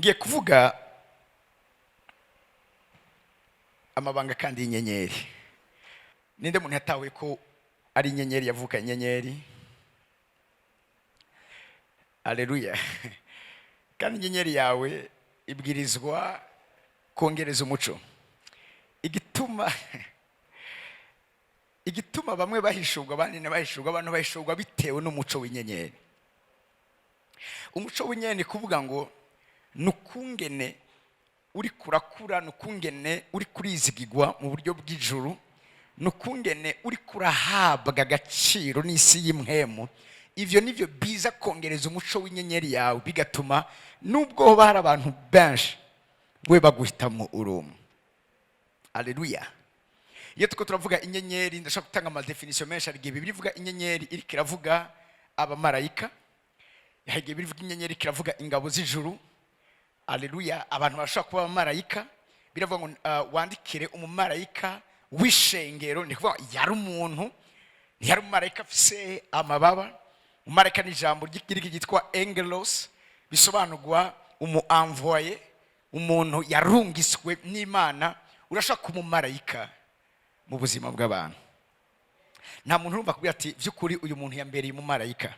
Ngiye kuvuga amabanga kandi y'inyenyeri. Ninde muntu yatawe ko ari inyenyeri, yavuka inyenyeri? Aleluya! Kandi inyenyeri yawe ibwirizwa kongereza umuco. Igituma bamwe bahishurwa, abandi ntibahishurwa, abantu bahishurwa bitewe n'umuco w'inyenyeri. Umuco w'inyenyeri ni kuvuga ngo ni ukungene uri kurakura, ni ukungene uri kurizigigwa mu buryo bw'ijuru, ni ukungene uri kurahabwa agaciro n'isi y'impwemu. Ibyo nibyo biza kongereza umuco w'inyenyeri yawe, bigatuma nubwo hoba hari abantu benshi, we baguhitamo uri umwe. Aleluya! Iyo turiko turavuga inyenyeri, ndashaka gutanga ama définitions menshi. Hari igihe Bibiliya ivuga inyenyeri iriko iravuga abamarayika, hari igihe Bibiliya ivuga inyenyeri iriko iravuga ingabo z'ijuru. Aleluya! Abantu bashobora kuba abamarayika. Biravuga ngo wandikire umumarayika w'ishengero. Ni kuvuga yari umuntu, ntiyari umumarayika afise amababa. Umumarayika ni ijambo ry'Ikigiriki ryitwa angelos, bisobanurwa umu envoyé, umuntu yarungiswe n'Imana. Urashobora kuba umumarayika mu buzima bw'abantu. Nta muntu urumva kubwira ati: "By'ukuri uyu muntu yambereye umumarayika."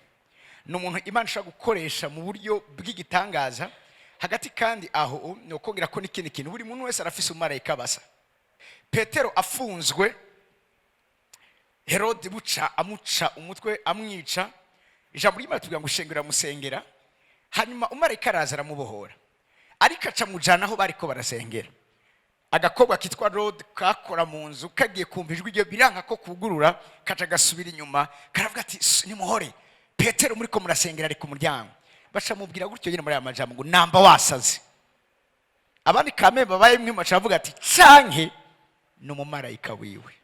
Ni umuntu Imana ishobora gukoresha mu buryo bw'igitangaza. Hagati kandi aho ni ukongera ko n'ikindi kintu, buri muntu wese arafise umumarayika basa. Petero afunzwe, Herode buca amuca umutwe, amwica, ijambo ry'Imana tuvuga ngo ishengero aramusengera, hanyuma umumarayika araza aramubohora, ariko aca amujana aho bariko barasengera. Agakobwa kitwa Rode kakora mu nzu kagiye kumva ijwi ryo, biranka ko kugurura, kaca gasubira inyuma, karavuga ati: "Nimuhore, Petero muri ko murasengera ari ku muryango." Baca mubwira gutyo nyine muri aya majambo ngo: "Namba wasaze." Abandi kame babaye mwe baca bavuga ati: "Canke ni umumarayika wiwe."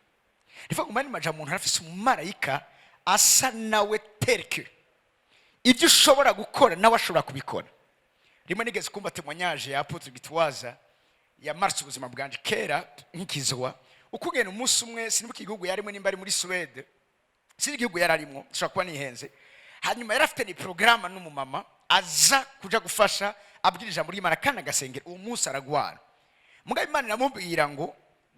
Nivuga ngo mani majambo, umuntu arafise umumarayika asa nawe tereke ibyo ushobora gukora nawe ashobora kubikora. Rimwe nigeze kumva témoignage ya Apôtre Gitwaza, yamarutse ubuzima bwanje kera nkikizwa. Ukugenda umunsi umwe, sinibuka igihugu yarimo, nimba ari muri Suwede, sinzi igihugu yari arimo, nshobora kuba nihenze. Hanyuma yari afite ni porogaramu n'umumama aza kuja gufasha, abwira ijambo ry'Imana kandi agasengera. Uwo munsi aragwara, mugabo Imana iramubwira ngo: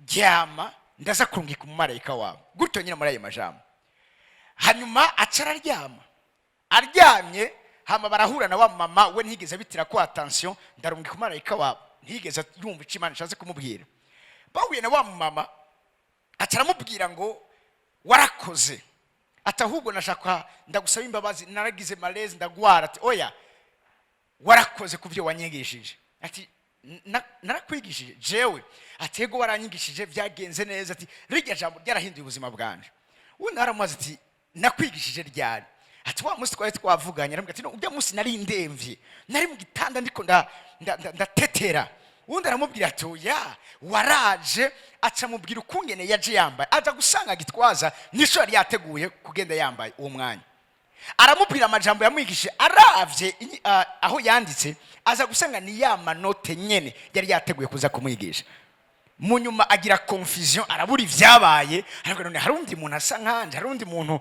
"Ryama, ndaza kurungika umumarayika wawe." Gutyo nyine muri ayo majambo. Hanyuma aca araryama. Aryamye, hama barahura na wa mama. We ntiyigeze abitira ko attention, ndarungika umumarayika wawe, ntiyigeze yumva icyo Imana ishatse kumubwira. Bahuye na wa mama, aca aramubwira ngo: "Warakoze." Ati: "Ahubwo nashaka ndagusaba imbabazi, naragize malaise, ndagwara." Ati: "Oya, warakoze ku byo wanyigishije." Ati: "Narakwigishije jewe?" Ati: "Ego, waranyigishije, byagenze neza." Ati: "Rirya jambo ryarahinduye ubuzima bwanje." Undi aramubaza ati: "Nakwigishije ryari?" Ati: "Wa munsi twari twavuganye." Aramubwira ati: "No, ujya munsi nari ndemvye, nari mu gitanda, ndiko ndatetera." Undi aramubwira ati: "Oya, waraje." Aca amubwira ukungene yaje yambaye, aja gusanga Gitwaza nico yari yateguye kugenda yambaye uwo mwanya. Aramubwira amajambo yamwigishije, aravye aho yanditse, aza gusanga ni ya ma notes nyene yari yateguye kuza kumwigisha. Mu nyuma agira confusion, arabura ivyabaye. Aravuga: "None hari undi muntu asa nkanje? Hari undi muntu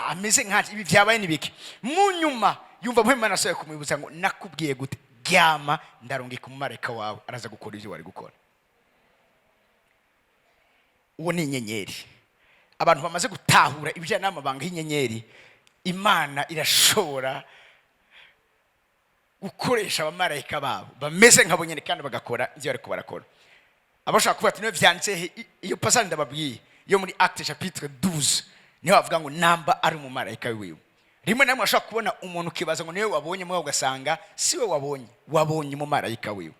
ameze nkanje? Ibi vyabaye ni biki?" Mu nyuma yumva Mpwemu asohoye kumwibutsa ngo: "Nakubwiye gute? Ryama, ndarungika umumarayika wawe, araza gukora ivyo wari gukora." Uwo ni inyenyeri. Abantu bamaze gutahura ibijyanye n'amabanga y'inyenyeri, Imana irashobora gukoresha abamarayika babo bameze nkabo nyine kandi bagakora ibyo bariko barakora. Abashaka kuvuga ati: "Niyo vyanditse he?" Iyo passage ndababwiye yo muri Acte chapitre 12, niho bavuga ngo namba ari umumarayika wiwe. Rimwe na rimwe ashobora kubona umuntu ukibaza ngo niwe wabonye, mwe ugasanga si we wabonye, wabonye umumarayika wiwe.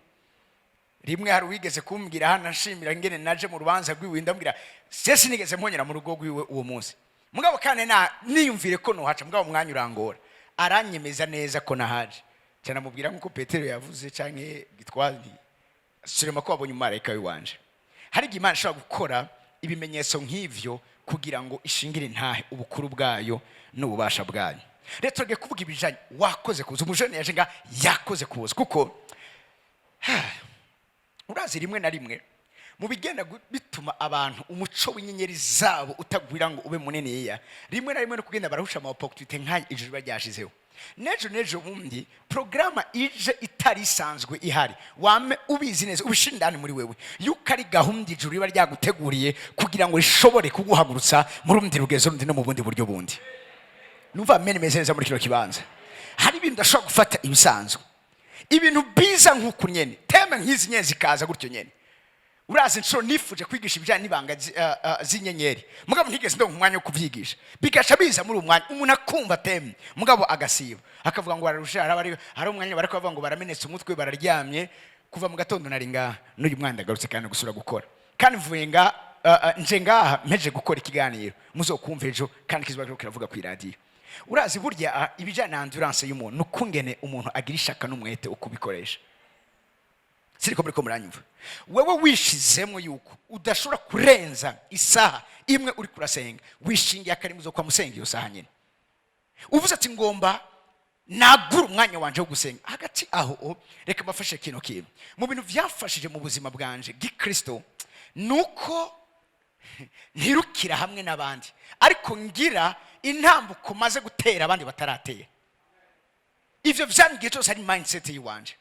Rimwe hari uwigeze kumbwira hano anshimira ngene naje mu rubanza rwiwe. Ndamubwira se sinigeze mponyera mu rugo rwiwe uwo munsi, mugabo kandi na niyumvire ko nohaca, mugabo umwanya urangora. Aranyemeza neza ko nahaje cyane. Amubwira nk'uko Petero yavuze canke Gitwazi surema ko wabonye umumarayika w'iwanje. Hari igihe Imana ishobora gukora ibimenyetso nk'ivyo kugira ngo ishingire intahe ubukuru bwayo n'ububasha bwayo. Rero tugiye kuvuga ibijanye wakoze kuza. Umujene yaje nga yakoze kuza, kuko urazi, rimwe na rimwe mu bigenda bituma abantu umuco w'inyenyeri zabo utagwira ngo ube muniniya, rimwe na rimwe no kugenda barahusha ama opportunités nk'aya ijuru riba ryashizeho. N'ejo n'ejo bundi porogaramu ije itari isanzwe ihari, wame ubizi neza, ubishira indani muri wewe yuko ari gahunda ijuru riba ryaguteguriye kugira ngo rishobore kuguhagurutsa mu rundi rugezo rundi no mu bundi buryo bundi. Numva mene meze neza muri kino kibanza. Hari ibintu udashobora gufata ibisanzwe, ibintu biza nk'uku nyene, thème nk'izi nyene zikaza gutyo nyene. Urazi inshuro nifuje kwigisha ibijyanye n'ibanga z'inyenyeri, mugabo ntigeze ndonka umwanya wo kubyigisha. Bigaca biza muri uwo mwanya, umuntu akumva thème, mugabo agasiba, akavuga ngo bararusha. Hari umwanya bariko bavuga ngo baramenetse umutwe, bararyamye. Kuva mu gatondo nari ngaha, n'uyu mwanya ndagarutse kandi gusura gukora, kandi mvuye nga nje ngaha mpejeje gukora ikiganiro muzokumva ejo, kandi kizoba kiriko kiravuga ku iradiyo. Urazi burya ibijyanye na endurance y'umuntu ni ukungene umuntu agira ishaka n'umwete wo kubikoresha. Siriko muriko muranyumva? Wewe wishizemo yuko udashobora kurenza isaha imwe uri kurasenga, wishingiye akarimuzo kwa musenga iyo saha nyine. Uvuze ati ngomba nagura umwanya wanje wo gusenga. Hagati aho reka mbafashe kino kintu. Mu bintu byafashije mu buzima bwanje gikristo nuko ntirukira hamwe n'abandi, ariko ngira intambuko maze gutera abandi bataratera. Ivyo vyari igihe cyose ari mindset yiwanje.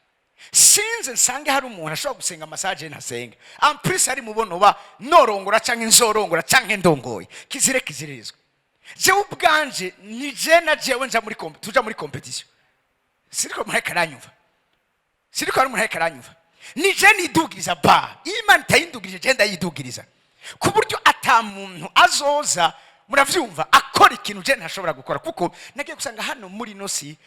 Sinze nsange hari umuntu ashobora gusenga amasaha je ntasenga, en plus ari mubono ba norongora canke nzorongora canke ndongoye. Kizire kiziririzwa. Jewe ubwanje ni je na jewe nja muri tuja muri compétition. Siriko mureka aranyumva? Siriko hari umuntu ariko aranyumva? Ni je nidugiriza ba, iyo Imana itayindugirije, je ndayidugiriza ku buryo ata muntu azoza, muravyumva, akora ikintu je ntashobora gukora. Kuko nagiye gusanga hano muri ino si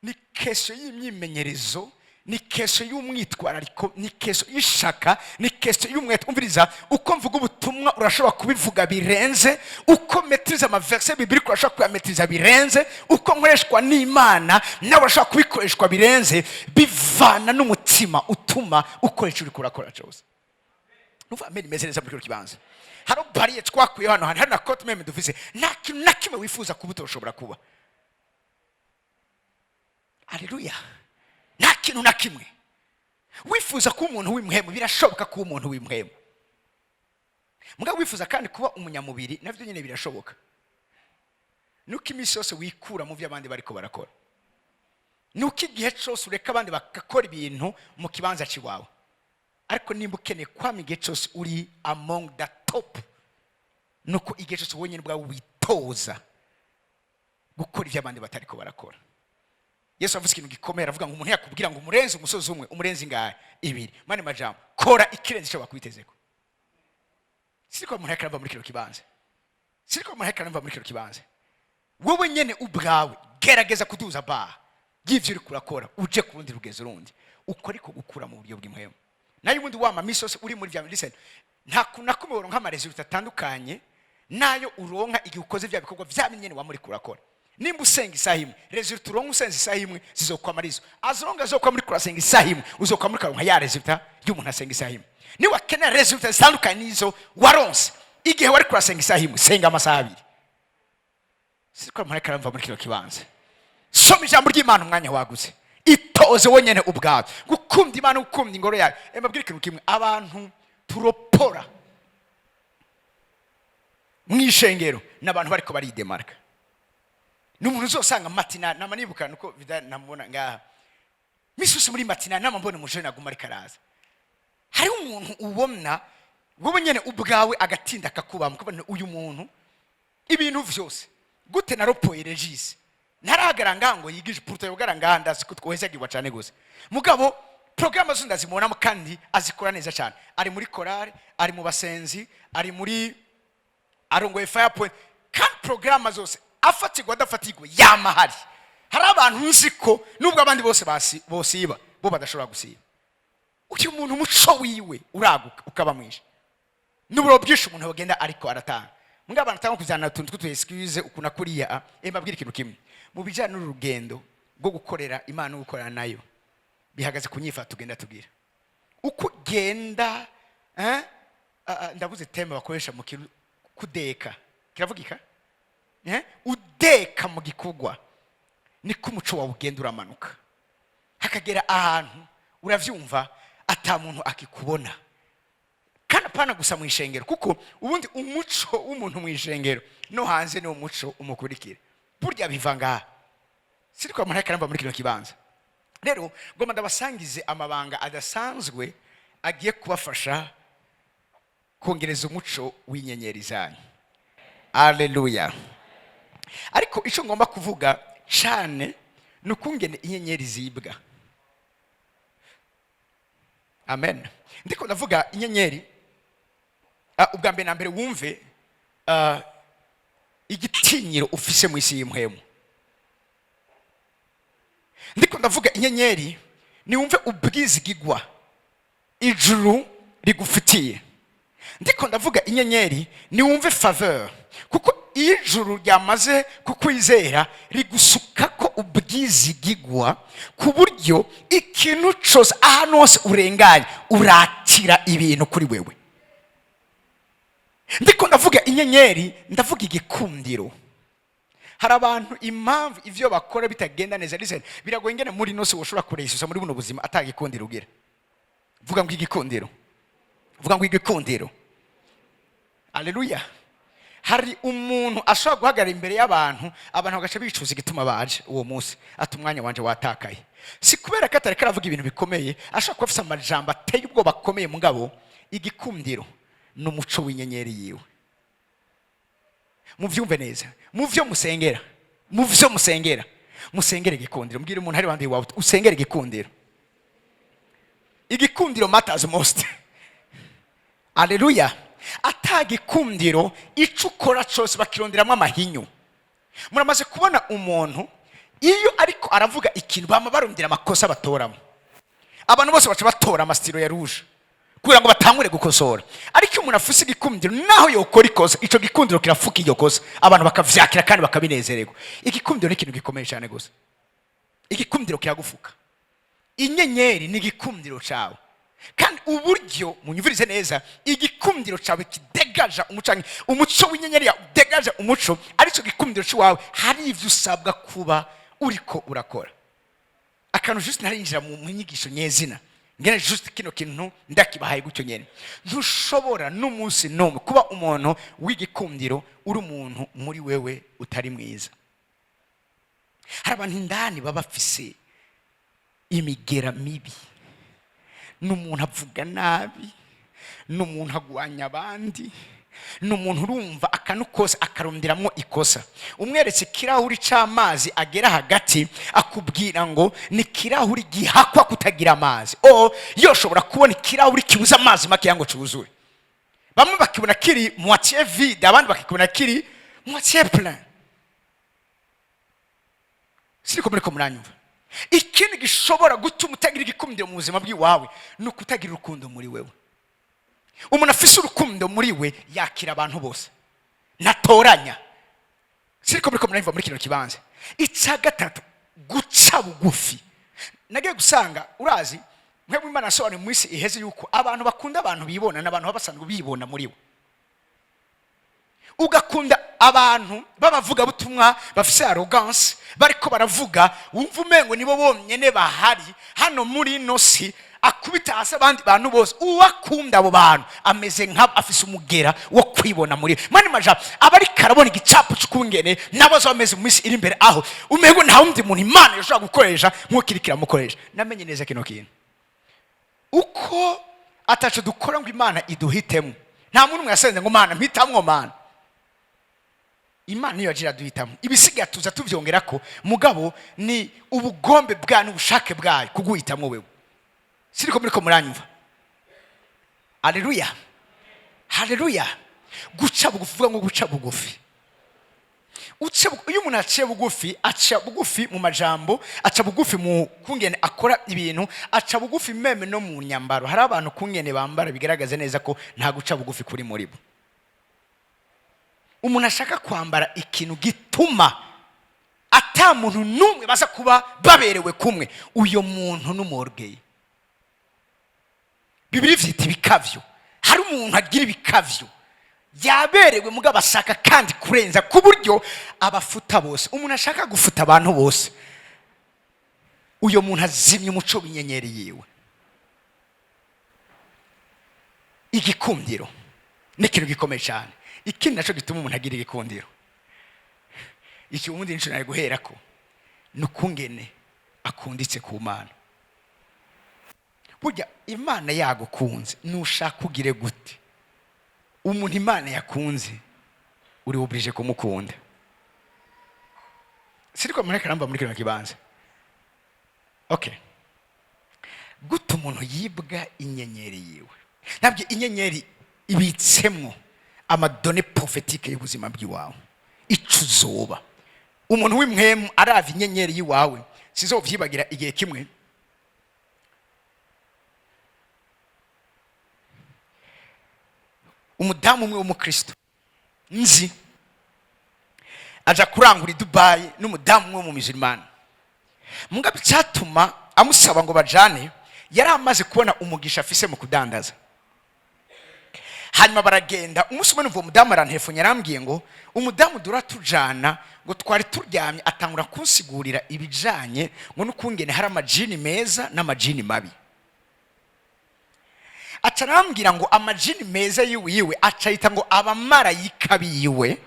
ni question y'imyimenyerezo, ni question y'umwitwarariko, ni question y'ishaka, ni question y'umwete. Umviriza, uko mvuga ubutumwa urashobora kubivuga birenze, uko maîtriza ama versets bibliques urashobora kuyamaîtriza birenze, uko nkoreshwa n'Imana nawe urashobora kubikoreshwa birenze. Bivana n'umutima utuma ukoresha uri kurakora cyose. Numva amena imeze neza muri kino kibanza. Hari barrière twakuye hano hantu, hari na côté même dufise. Nta kintu na kimwe wifuza kuba utoshobora kuba. Aleluya! Nta kintu na kimwe wifuza kuba umuntu w'impwemu, birashoboka kuba umuntu w'impwemu. Mugabo wifuza kandi kuba umunyamubiri, nabyo nyine birashoboka. Nuko iminsi yose wikura mu byo abandi bariko barakora, nuko igihe cyose ureka abandi bagakora ibintu mu kibanza cy'iwawe. Ariko nimba ukeneye kwama igihe cyose uri among the top, nuko igihe cyose wenyine ubwawe witoza gukora ibyo abandi batariko barakora. Yesu avuze ikintu gikomeye, aravuga ngo umuntu yakubwira ngo umurenze umusozi umwe, umurenze ingahe? Ibiri. Mani majambo, kora ikirenze icyo bakwitezeko. Siriko umuntu ariko arava muri kino kibanza? Siriko umuntu ariko arava muri kino kibanza? Wowe nyene ubwawe gerageza kuduza barre y'ivyo uriko urakora, uje ku rundi rugezo rundi, uko ariko gukura mu buryo bw'impwemu. Nayo ubundi wama misi yose uri muri vya, listen, nta kuntu na kumwe uronka ama résultats atandukanye nayo uronka igihe ukoze vya bikorwa vya nyene wama uriko urakora. Nimba usenga isaha imwe, résultat uronka usenza isaha imwe zizokwama arizo azoronga azokwa muri kurasenga isaha imwe, uzokwa muri karonka ya résultat y'umuntu asenga isaha imwe. Niba wakenera résultat zitandukanye n'izo waronse igihe wari kurasenga isaha imwe, senga amasaha 2. Siko umuntu ariko aramva muri kino kibanza? Soma ijambo ry'Imana umwanya wagutse, itoze wenyine ubwawe gukunda Imana, gukunda ingoro yawe. Mbabwire ikintu kimwe: abantu turopora mu ishengero ni abantu bariko baridemarka. Ni umuntu uzosanga matinale, nama nibuka nuko vida namubona ngaha misi yose muri matinale, nama mbona umujene aguma ariko araza. Hariho umuntu ubona wowe nyene ubwawe agatinda akakubamo, ukabona uyu muntu ibintu vyose gute. Naropoye Regis ntarahagara ngaha ngo yigishe, pourtant yogara ngaha, ndazi ko twohezagirwa cane gose. Mugabo porogaramu zose ndazimubonamo kandi azikora neza cyane. Ari muri korale, ari mu basenzi, ari muri arongoye Fire Point, kandi porogaramu zose afatirwa adafatirwa yama ahari. Hari abantu nzi ko nubwo abandi bose bosiba, bo badashobora gusiba. Uyu muntu umuco wiwe uraguka ukaba mwinshi n'uburo bwinshi umuntu bagenda ariko aratanga. Mbwa abantu atanga kuzana utuntu tw'utu excuse ukuna kuriya. Mbabwire ikintu kimwe: mu bijyanye n'urugendo rwo gukorera Imana no gukorana nayo, bihagaze ku nyifato tugenda tugira uko ugenda. Ndabuze terme bakoresha mu kintu kudeka, kiravugika? Udeka mu gikorwa, niko umuco wawe ugenda uramanuka, hakagera ahantu, uravyumva, ata muntu akikubona. Kandi apana gusa mu ishengero, kuko ubundi umuco w'umuntu mu ishengero no hanze ni umuco umukurikira. Burya biva ngaha. Siri kwa muntu aramba muri kino kibanza. Rero ngomba ndabasangize amabanga adasanzwe agiye kubafasha kongereza umuco w'inyenyeri zanyu. Aleluya! Ariko icyo ngomba kuvuga cyane ni ukungene inyenyeri zibwa. Amen. Ndiko ndavuga inyenyeri. Ubwa mbere na mbere wumve igitinyiro ufise mu isi y'impwemu. Ndiko ndavuga inyenyeri, niwumve ubwizigigwa ijuru rigufitiye. Ndiko ndavuga inyenyeri, niwumve faveur, kuko iyo ijuru ryamaze kukwizera rigusuka ko ubwizigigwa, ku buryo ikintu cyose, ahantu hose urenganye, uratira ibintu kuri wewe. Ndiko ndavuga inyenyeri, ndavuga igikundiro. Hari abantu impamvu ivyo bakora bitagenda neza. Listen, biragoye ingene muri ino si woshobora kureyisusa muri buno buzima atagikundiro ugira. Vuga ngo igikundiro, vuga ngo igikundiro. Aleluya! Hari umuntu ashobora guhagarara imbere y'abantu, abantu bagaca bicuza igituma baje uwo munsi, ati umwanya wanje watakaye. Si kubera ko atari karavuga ibintu bikomeye, ashobora kuba afise amajambo ateye ubwoba akomeye, mugabo igikundiro ni umuco w'inyenyeri yiwe. Muvyumve neza, mu vyo musengera, mu vyo musengera, musengere igikundiro. Mbwira umuntu ari bandi wawe, usengere igikundiro. Igikundiro matters most. Aleluya! Atagikundiro, ico ukora cose bakironderamwo amahinyu. Muramaze kubona umuntu iyo ariko aravuga ikintu, bama barondera amakosa batoramo. Abantu bose baca batora amasitiro ya rouge kugira ngo batangure gukosora. Ariko iyo umuntu afise igikundiro, naho yokora ikosa, ico gikundiro kirafuka iryo kosa, abantu bakavyakira kandi bakabinezererwa. Igikundiro ni ikintu gikomeye cyane gusa. Igikundiro kiragufuka. Inyenyeri ni igikundiro cyawe. Kandi uburyo, munyumvirize neza, igikundiro cyawe kidegaja umuco, umuco w'inyenyeri yawe udegaja umuco, aricyo gikundiro cy'iwawe. Hari ibyo usabwa kuba uriko urakora. Akantu juste ntarinjira mu nyigisho nyezina, ngene juste kino kintu ndakibahaye gutyo nyene: ntushobora n'umunsi n'umwe kuba umuntu w'igikundiro uri umuntu muri wewe utari mwiza. Hari abantu indani baba bafise imigera mibi, n'umuntu avuga nabi, n'umuntu agwanya abandi, n'umuntu urumva akantu kose akaronderamwo ikosa. Umweretse ikirahuri c'amazi agera hagati, akubwira ngo ni ikirahuri gihakwa kutagira amazi. O yoshobora kubona ikirahuri kibuze amazi makeya ngo cuzure. Bamwe bakibona kiri moitié vide, abandi bakikibona kiri moitié plein. Siriko muriko muranyumva? Ikindi gishobora gutuma utagira igikundiro mu buzima bw'iwawe ni ukutagira urukundo muri wewe. Umuntu afise urukundo muri we yakira abantu bose, ntatoranya. Siriko muriko muranyumva muri kino kibanza? Icya gatatu, guca bugufi. Nagiye gusanga, urazi mwebwe, Imana yasobanuye mu isi iheze yuko abantu bakunda abantu bibona n'abantu baba basanzwe bibona muri bo. Ugakunda abantu b'abavugabutumwa bafise arrogance, bariko baravuga wumva umengo nibo bonyene bahari hano muri ino si, akubita hasi abandi bantu bose. Uwakunda abo bantu ameze nka afise umugera wo kwibona muri mani majambo, aba ariko arabona igicapu c'ukungene nabo azoba bameze mu minsi iri imbere, aho umengo nta wundi muntu Imana ishobora gukoresha nk'uko iriko iramukoresha. Namenye neza kino kintu, uko ataco dukora ngo Imana iduhitemo. Nta muntu umwe yasenze ngo Mana mpitamwo. Mana, Imana niyo yaje iraduhitamo, ibisigaye tuza tuvyongera ko, mugabo ni ubugombe bwayo n'ubushake bwayo kuguhitamwo wewe. Siriko muriko muranyumva? Aleluya, haleluya! Guca bugufi, vuga ngo guca bugufi. Iyo umuntu aciye bugufi, aca bugufi mu majambo, aca bugufi mu kungene akora ibintu, aca bugufi même no mu nyambaro. Hari abantu kungene bambara bigaragaza neza ko nta guca bugufi kuri muri bo. Umuntu ashaka kwambara ikintu gituma ata muntu n'umwe baza kuba baberewe kumwe, uyo muntu n'umworgeye. Bibiri vyita ibikavyo. Hari umuntu agira ibikavyo, yaberewe mugabo ashaka kandi kurenza ku buryo abafuta bose. Umuntu ashaka gufuta abantu bose, uyo muntu azimya umuco w'inyenyeri yiwe. Igikundiro ni ikintu gikomeye cyane. Ikindi nacyo gituma umuntu agira igikundiro, iki ubundi nico nari guherako, Ni ukungene akunditse ku Mana. Burya Imana yagukunze, nushaka ugire gute, umuntu Imana yakunze uri obligé kumukunda. Siriko mureka aramba muri kino kibanza. Okay, gute umuntu yibwa inyenyeri yiwe? Ntabwo inyenyeri ibitsemwo ama données prophétiques y'ubuzima bw'iwawe, ico uzoba. Umuntu w'impwemu arava inyenyeri y'iwawe. Sizovyibagira igihe kimwe umudamu umwe w'umukristo nzi aja kurangura i Dubayi n'umudamu umwe w'umumizirimani. Mugabo icyatuma amusaba ngo bajane, yari amaze kubona umugisha afise mu kudandaza. Hanyuma baragenda. Umunsi umwe numva uwo mudamu arantefonye, arambwiye ngo umudamu dura tujana, ngo twari turyamye, atangura kunsigurira ibijanye ngo n'ukungene hari amajini meza n'amajini mabi. Aca arambwira ngo amajini meza yiwiwe aca yita ngo abamarayika biwe,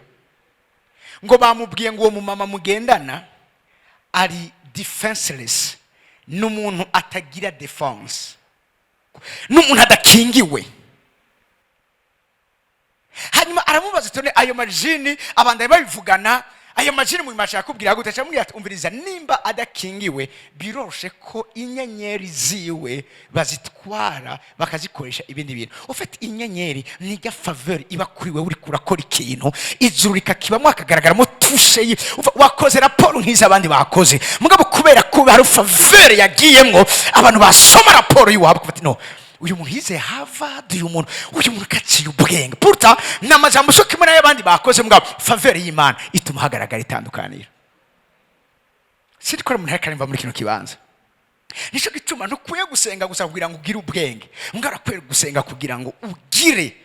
ngo bamubwiye ngo uwo mumama mugendana ari defenseless, ni umuntu atagira defense, ni umuntu adakingiwe. Hanyuma aramubaza ati: "Ayo majini?" Abandanya babivugana. "Ayo majini mu masha yakubwira gute?" Aca ati: "Umviriza, nimba adakingiwe, biroroshe ko inyenyeri ziwe bazitwara bakazikoresha ibindi bintu." Ufite inyenyeri nijya faveur iba kuri wewe, uriko urakora ikintu, ijuru rikakibamo, hakagaragaramo touche ye. Wakoze raporo nk'izo abandi bakoze, mugabo kubera ko hari faveur yagiyemwo, abantu basoma raporo y'iwabo bakavuga ati: "No, uyu muntu yize Harvard, uyu muntu kaciye ubwenge." Pourtant ni amajambo sho kimwe n'ay'abandi bakoze, mugabo faveur y'Imana ituma hagaragara itandukaniro. Sindi ko umuntu ariko arimva muri kino kibanza. Nicyo gituma ntukwiye gusenga gusa kugira ngo ugire ubwenge, mugabo urakwiye gusenga kugira ngo ugire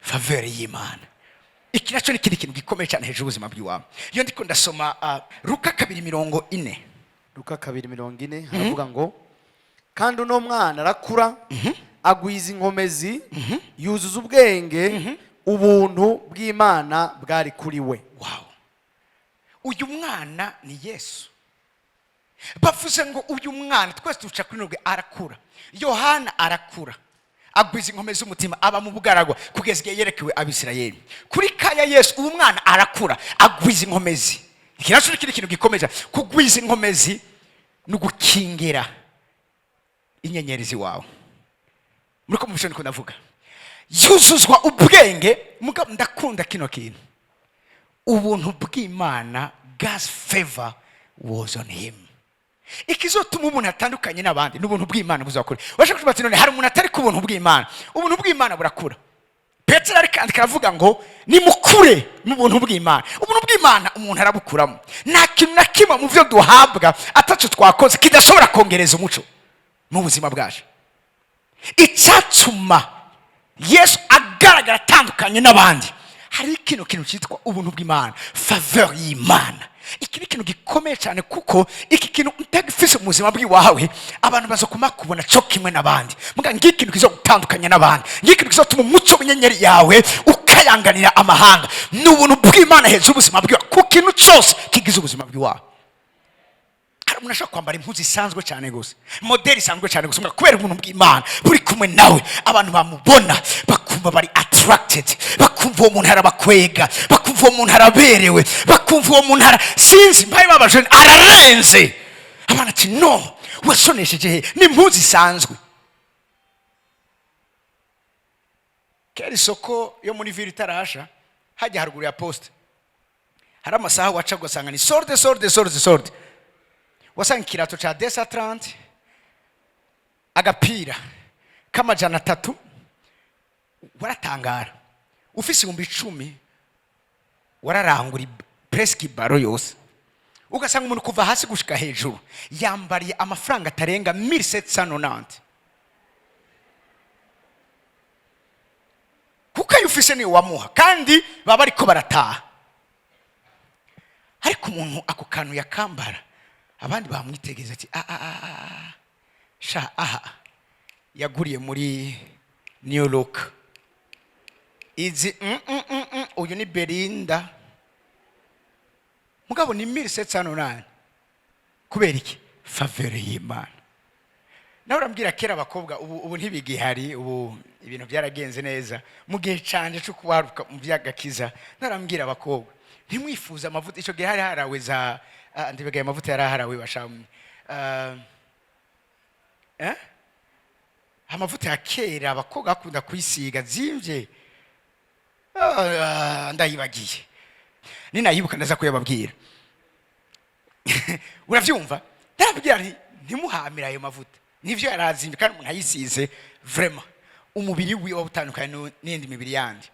faveur y'Imana. Iki nacyo ni ikindi kintu gikomeye cyane hejuru y'ubuzima bw'iwawe. Iyo ndiko ndasoma Luka 2:40. Luka 2:40 haravuga ngo: "Kandi uno mwana arakura, agwiza inkomezi, yuzuza ubwenge, ubuntu bw'Imana bwari kuri we." Wow, uyu mwana ni Yesu. Bavuze ngo uyu mwana, twese duca kuri nubwe, arakura. Yohana arakura, agwiza inkomezi z'umutima, aba mu bugaragwa kugeza igihe yerekewe Abisirayeli. Kuri kaya Yesu, uwo mwana arakura, agwiza inkomezi. Iki nacyo ni ikindi kintu gikomeye. Kugwiza inkomezi ni ugukingira inyenyeri ziwawe. Muri ko mubisho niko ndavuga. Yuzuzwa ubwenge. Mugabo ndakunda kino kintu: ubuntu bw'Imana, God's favor was on him. Ikizotuma umuntu atandukanye n'abandi ni ubuntu bw'Imana buzakora. Urashobora kuvuga ati: "None hari umuntu atari ku buntu bw'Imana?" Ubuntu bw'Imana burakura. Petero arikandika aravuga ngo nimukure mu buntu bw'Imana. Ubuntu bw'Imana umuntu arabukuramo. Nta kintu na kimwe mu byo duhabwa ataco twakoze kidashobora kongereza umuco mu buzima bwacu. Icyatuma Yesu agaragara atandukanye n'abandi, hari kino kintu cyitwa ubuntu bw'Imana, faveur y'Imana. Iki ni ikintu gikomeye cyane, kuko iki kintu utagifise mu buzima bw'iwawe, abantu baza kubona cyo kimwe n'abandi. Muga ngiki kintu kizogutandukanya n'abandi, ngiki kintu kizotuma umuco w'inyenyeri yawe ukayanganira amahanga, ni ubuntu bw'Imana hejuru y'ubuzima bwiwawe, ku kintu cyose kigize ubuzima bw'iwawe. Hari umuntu ashobora kwambara impuzu isanzwe cyane gusa, modèle isanzwe cyane gusa, muga kubera ubuntu bw'Imana buri kumwe nawe, abantu bamubona bakumva bari attracted, bakumva uwo muntu arabakwega, bakumva uwo muntu araberewe, bakumva uwo muntu ara sinzi mbaye babaje ararenze. Abana ati: "No, wasonesheje he?" Ni impuzu isanzwe. Kera isoko yo muri ville itarasha, hajya haruguru ya poste, hari amasaha waca ugasanga ni solde, solde, solde, solde. Wasanga ikirato ca 230, agapira k'300. Waratangara, ufise 10,000 wararangura presque ibaro yose. Ugasanga umuntu kuva hasi gushika hejuru yambariye amafaranga atarenga 1790, kuko ayo ufise niyo wamuha, kandi baba bariko barataha. Ariko umuntu ako kantu yakambara, abandi bamwitegereza ati: "Ah, ah, ah, ah, sha, aha yaguriye muri New Look izi, uyu ni Belinda." Mugabo ni 1790. Kubera iki? Faveur y'Imana. Nawe urambwira, kera abakobwa, ubu ntibigihari, ubu ibintu byaragenze neza. Mu gihe canje cyo kubaruka mu by'agakiza, narambwira abakobwa, ntimwifuze amavuta. Icyo gihe hari harawe za ndibegaye amavuta yari aharawe bashamu, eh? Amavuta ya kera abakobwa bakunda kwisiga zimvye. Ndayibagiye, ninayibuka ndaza kuyababwira. Uravyumva? Ndababwira nti ntimuhamire ayo mavuta. Nivyo, yarazimvye, kandi umuntu ayisize, vraiment umubiri wiwe waba utandukanye n'iyindi mibiri yandi.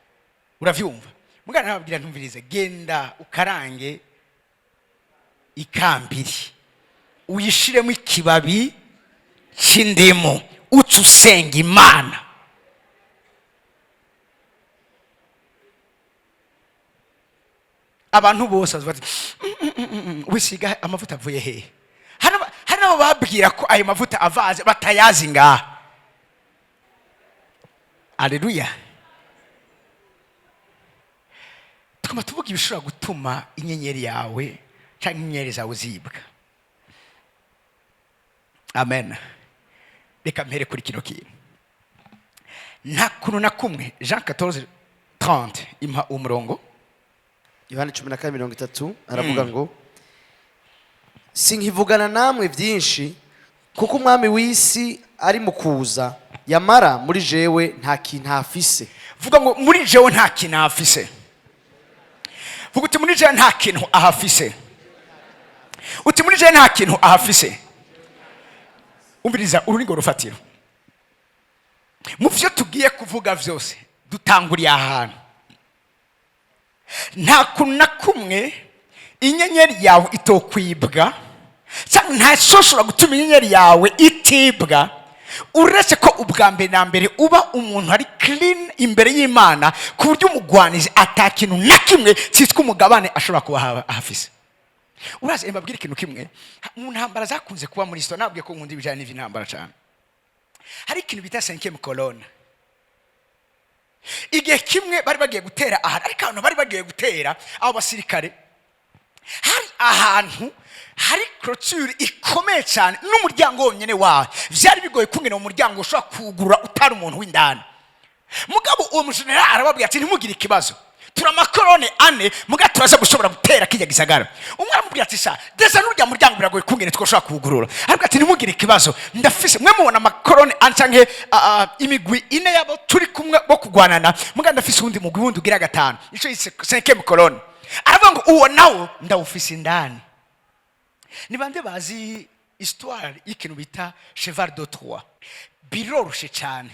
Uravyumva? Mugana nababwira, ntumvirize, genda ukarange ikambiri, uyishiremo ikibabi c'indimu, uca usenga Imana. Abantu bose baza bati: "Wisiga amavuta avuye hehe?" Hari n'abo babwira ko ayo mavuta avaze batayazi ngaha. Aleluya! Tukaba tuvuga ibishobora gutuma inyenyeri yawe cyangwa inyenyeri zawe zibwa. Amen. Reka mpere kuri kino kintu. Nta kuntu na kumwe, Jean 14 30, impa umurongo. Yohani 12:30 aravuga ngo: "Sinkivugana namwe byinshi, kuko umwami w'isi ari mu kuza, yamara muri jewe nta kintu afise." Vuga ngo: "Muri jewe nta kintu ahafise." Vuga uti: "Muri jewe nta kintu ahafise." Uti: "Muri jewe nta kintu ahafise." Umviriza, uru ni ngo rufatiro mu byo tugiye kuvuga byose. Dutanguriye ahantu nta kuntu na kumwe inyenyeri yawe itokwibwa, cyangwa nta cyoshobora gutuma inyenyeri yawe itibwa, uretse ko ubwa mbere na mbere uba umuntu ari clean imbere y'Imana, ku buryo umugwanizi ata kintu na kimwe cyitwa umugabane ashobora kuba ahafise. Urazi, mbabwire ikintu kimwe. Mu ntambara zakunze kuba muri histoire, nabwiye ko nkunda ibijyanye n'iby'intambara cyane, hari ikintu bita cinquième colonne. Igihe kimwe bari bagiye gutera ahantu, ariko ahantu bari bagiye gutera abo basirikare, hari ahantu hari clôture ikomeye cyane n'umuryango wonyine wawe byari bigoye kungena uwo muryango ushobora kuwugurura utari umuntu w'indani. Mugabo uwo mujenerali arababwira ati: "Ntimugire ikibazo, turi ama colonne ane, mugabo turaza gushobora gutera kijya gisagara." Umwe aramubwira ati: "Sha, déjà n'urya muryango biragoye kungene twashobora kuwugurura." Ariko ati: "Ntimugire ikibazo, ndafise mwe mubona ama colonne ane canke imigwi ine yabo turi kumwe bo kugwanana, mugabo ndafise uwundi mugwi wundi ugira gatanu." Ico yise cinquième colonne. Aravuga ngo: "Uwo nawo ndawufise indani." Ni bande bazi histoire y'ikintu bita cheval de Troie? Biroroshe cyane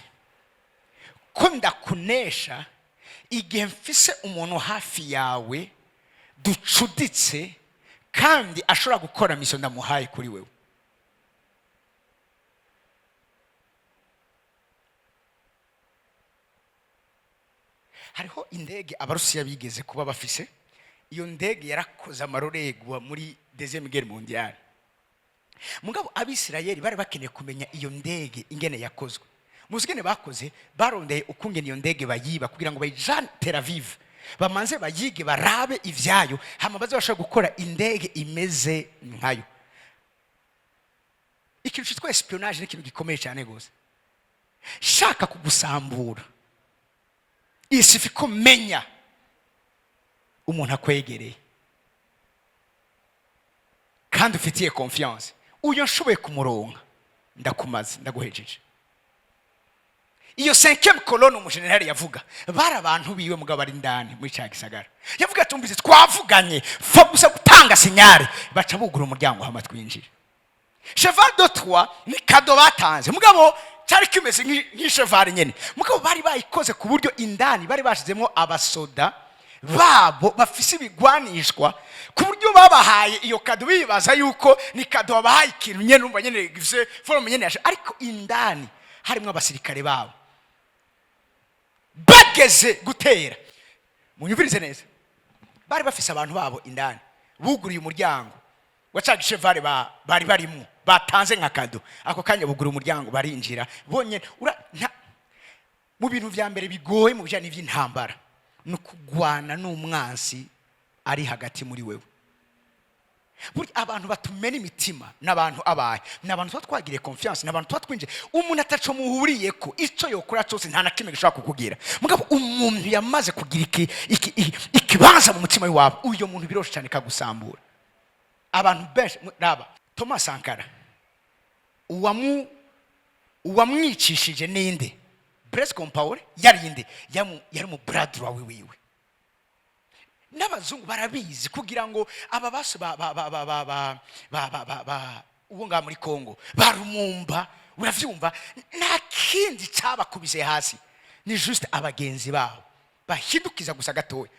ko ndakunesha igihe mfise umuntu hafi yawe ducuditse, kandi ashobora gukora mission ndamuhaye kuri wewe. Hariho indege Abarusiya bigeze kuba bafise. Iyo ndege yarakoze amarorerwa muri Deuxième Guerre mondiale. Mugabo Abisirayeli bari bakeneye kumenya iyo ndege ingene yakozwe. Muzi ingene bakoze? Barondeye ukungene iyo ndege bayiba kugira ngo bayijane Tel Aviv, bamanze bayige, barabe ivyayo, hama baze bashobora gukora indege imeze nkayo. Ikintu cyitwa espionnage ni ikintu gikomeye cyane gose. Shaka kugusambura, isifi ko menya umuntu akwegereye kandi ufitiye confiance. Uyo nshoboye kumuronka, ndakumaze, ndaguhejeje. Iyo cinquième colonne umujenerali yavuga bari abantu biwe, mugabo bari indani muri cya gisagara. Yavuga ati: "Umvise, twavuganye, fa gusa gutanga signal, baca bugura umuryango hama twinjire." Cheval de Troie ni cadeau batanze, mugabo cyari kimeze nk'icheval nyene, mugabo bari bayikoze ku buryo indani bari bashizemo abasoda babo bafise ibigwanishwa, ku buryo babahaye iyo cadeau bibaza yuko ni cadeau babahaye, ikintu nyene umva nyene gifise forme nyene ariko indani harimo abasirikare babo. Bageze gutera, munyumvirize neza, bari bafise abantu babo indani buguriye umuryango wa ca gicheval bari barimo batanze nka cadeau. Ako kanya bugura umuryango, barinjira bonyene. Mu bintu vya mbere bigoye mu bijanye n'ivy'intambara ni ukugwana n'umwansi ari hagati muri wewe. Burya abantu batumena imitima n'abantu abaye ni abantu tuba twagiriye confiance, ni abantu tuba twinjiye. Umuntu ataco muhuriyeko, ico yokora cose nta na kimwe gishobora kukugira. Mugabo umuntu yamaze kugira ikibanza mu mutima w'iwawe, uyo muntu biroshe cyane kagusambura. Abantu benshi, raba Thomas Sankara, uwamwicishije ninde? Blaise Compaoré. Yari inde? Yari mu brother wawe wiwe. N'abazungu barabizi, kugira ngo aba baso ba ba ba ba ba ba ba ba ba ba uwo ngaha muri Congo barumumba, uravyumva, nta kindi cabakubise hasi, ni juste abagenzi babo bahindukiza gusa gatoya,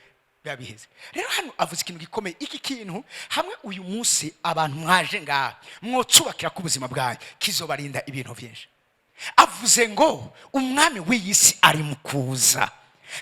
biba biheze. Rero hano avuze ikintu gikomeye. Iki kintu hamwe uyu munsi abantu mwaje ngaha mwocubakira ku buzima bwanyu, kizobarinda ibintu byinshi. Avuze ngo umwami w'iyi si ari mu kuza,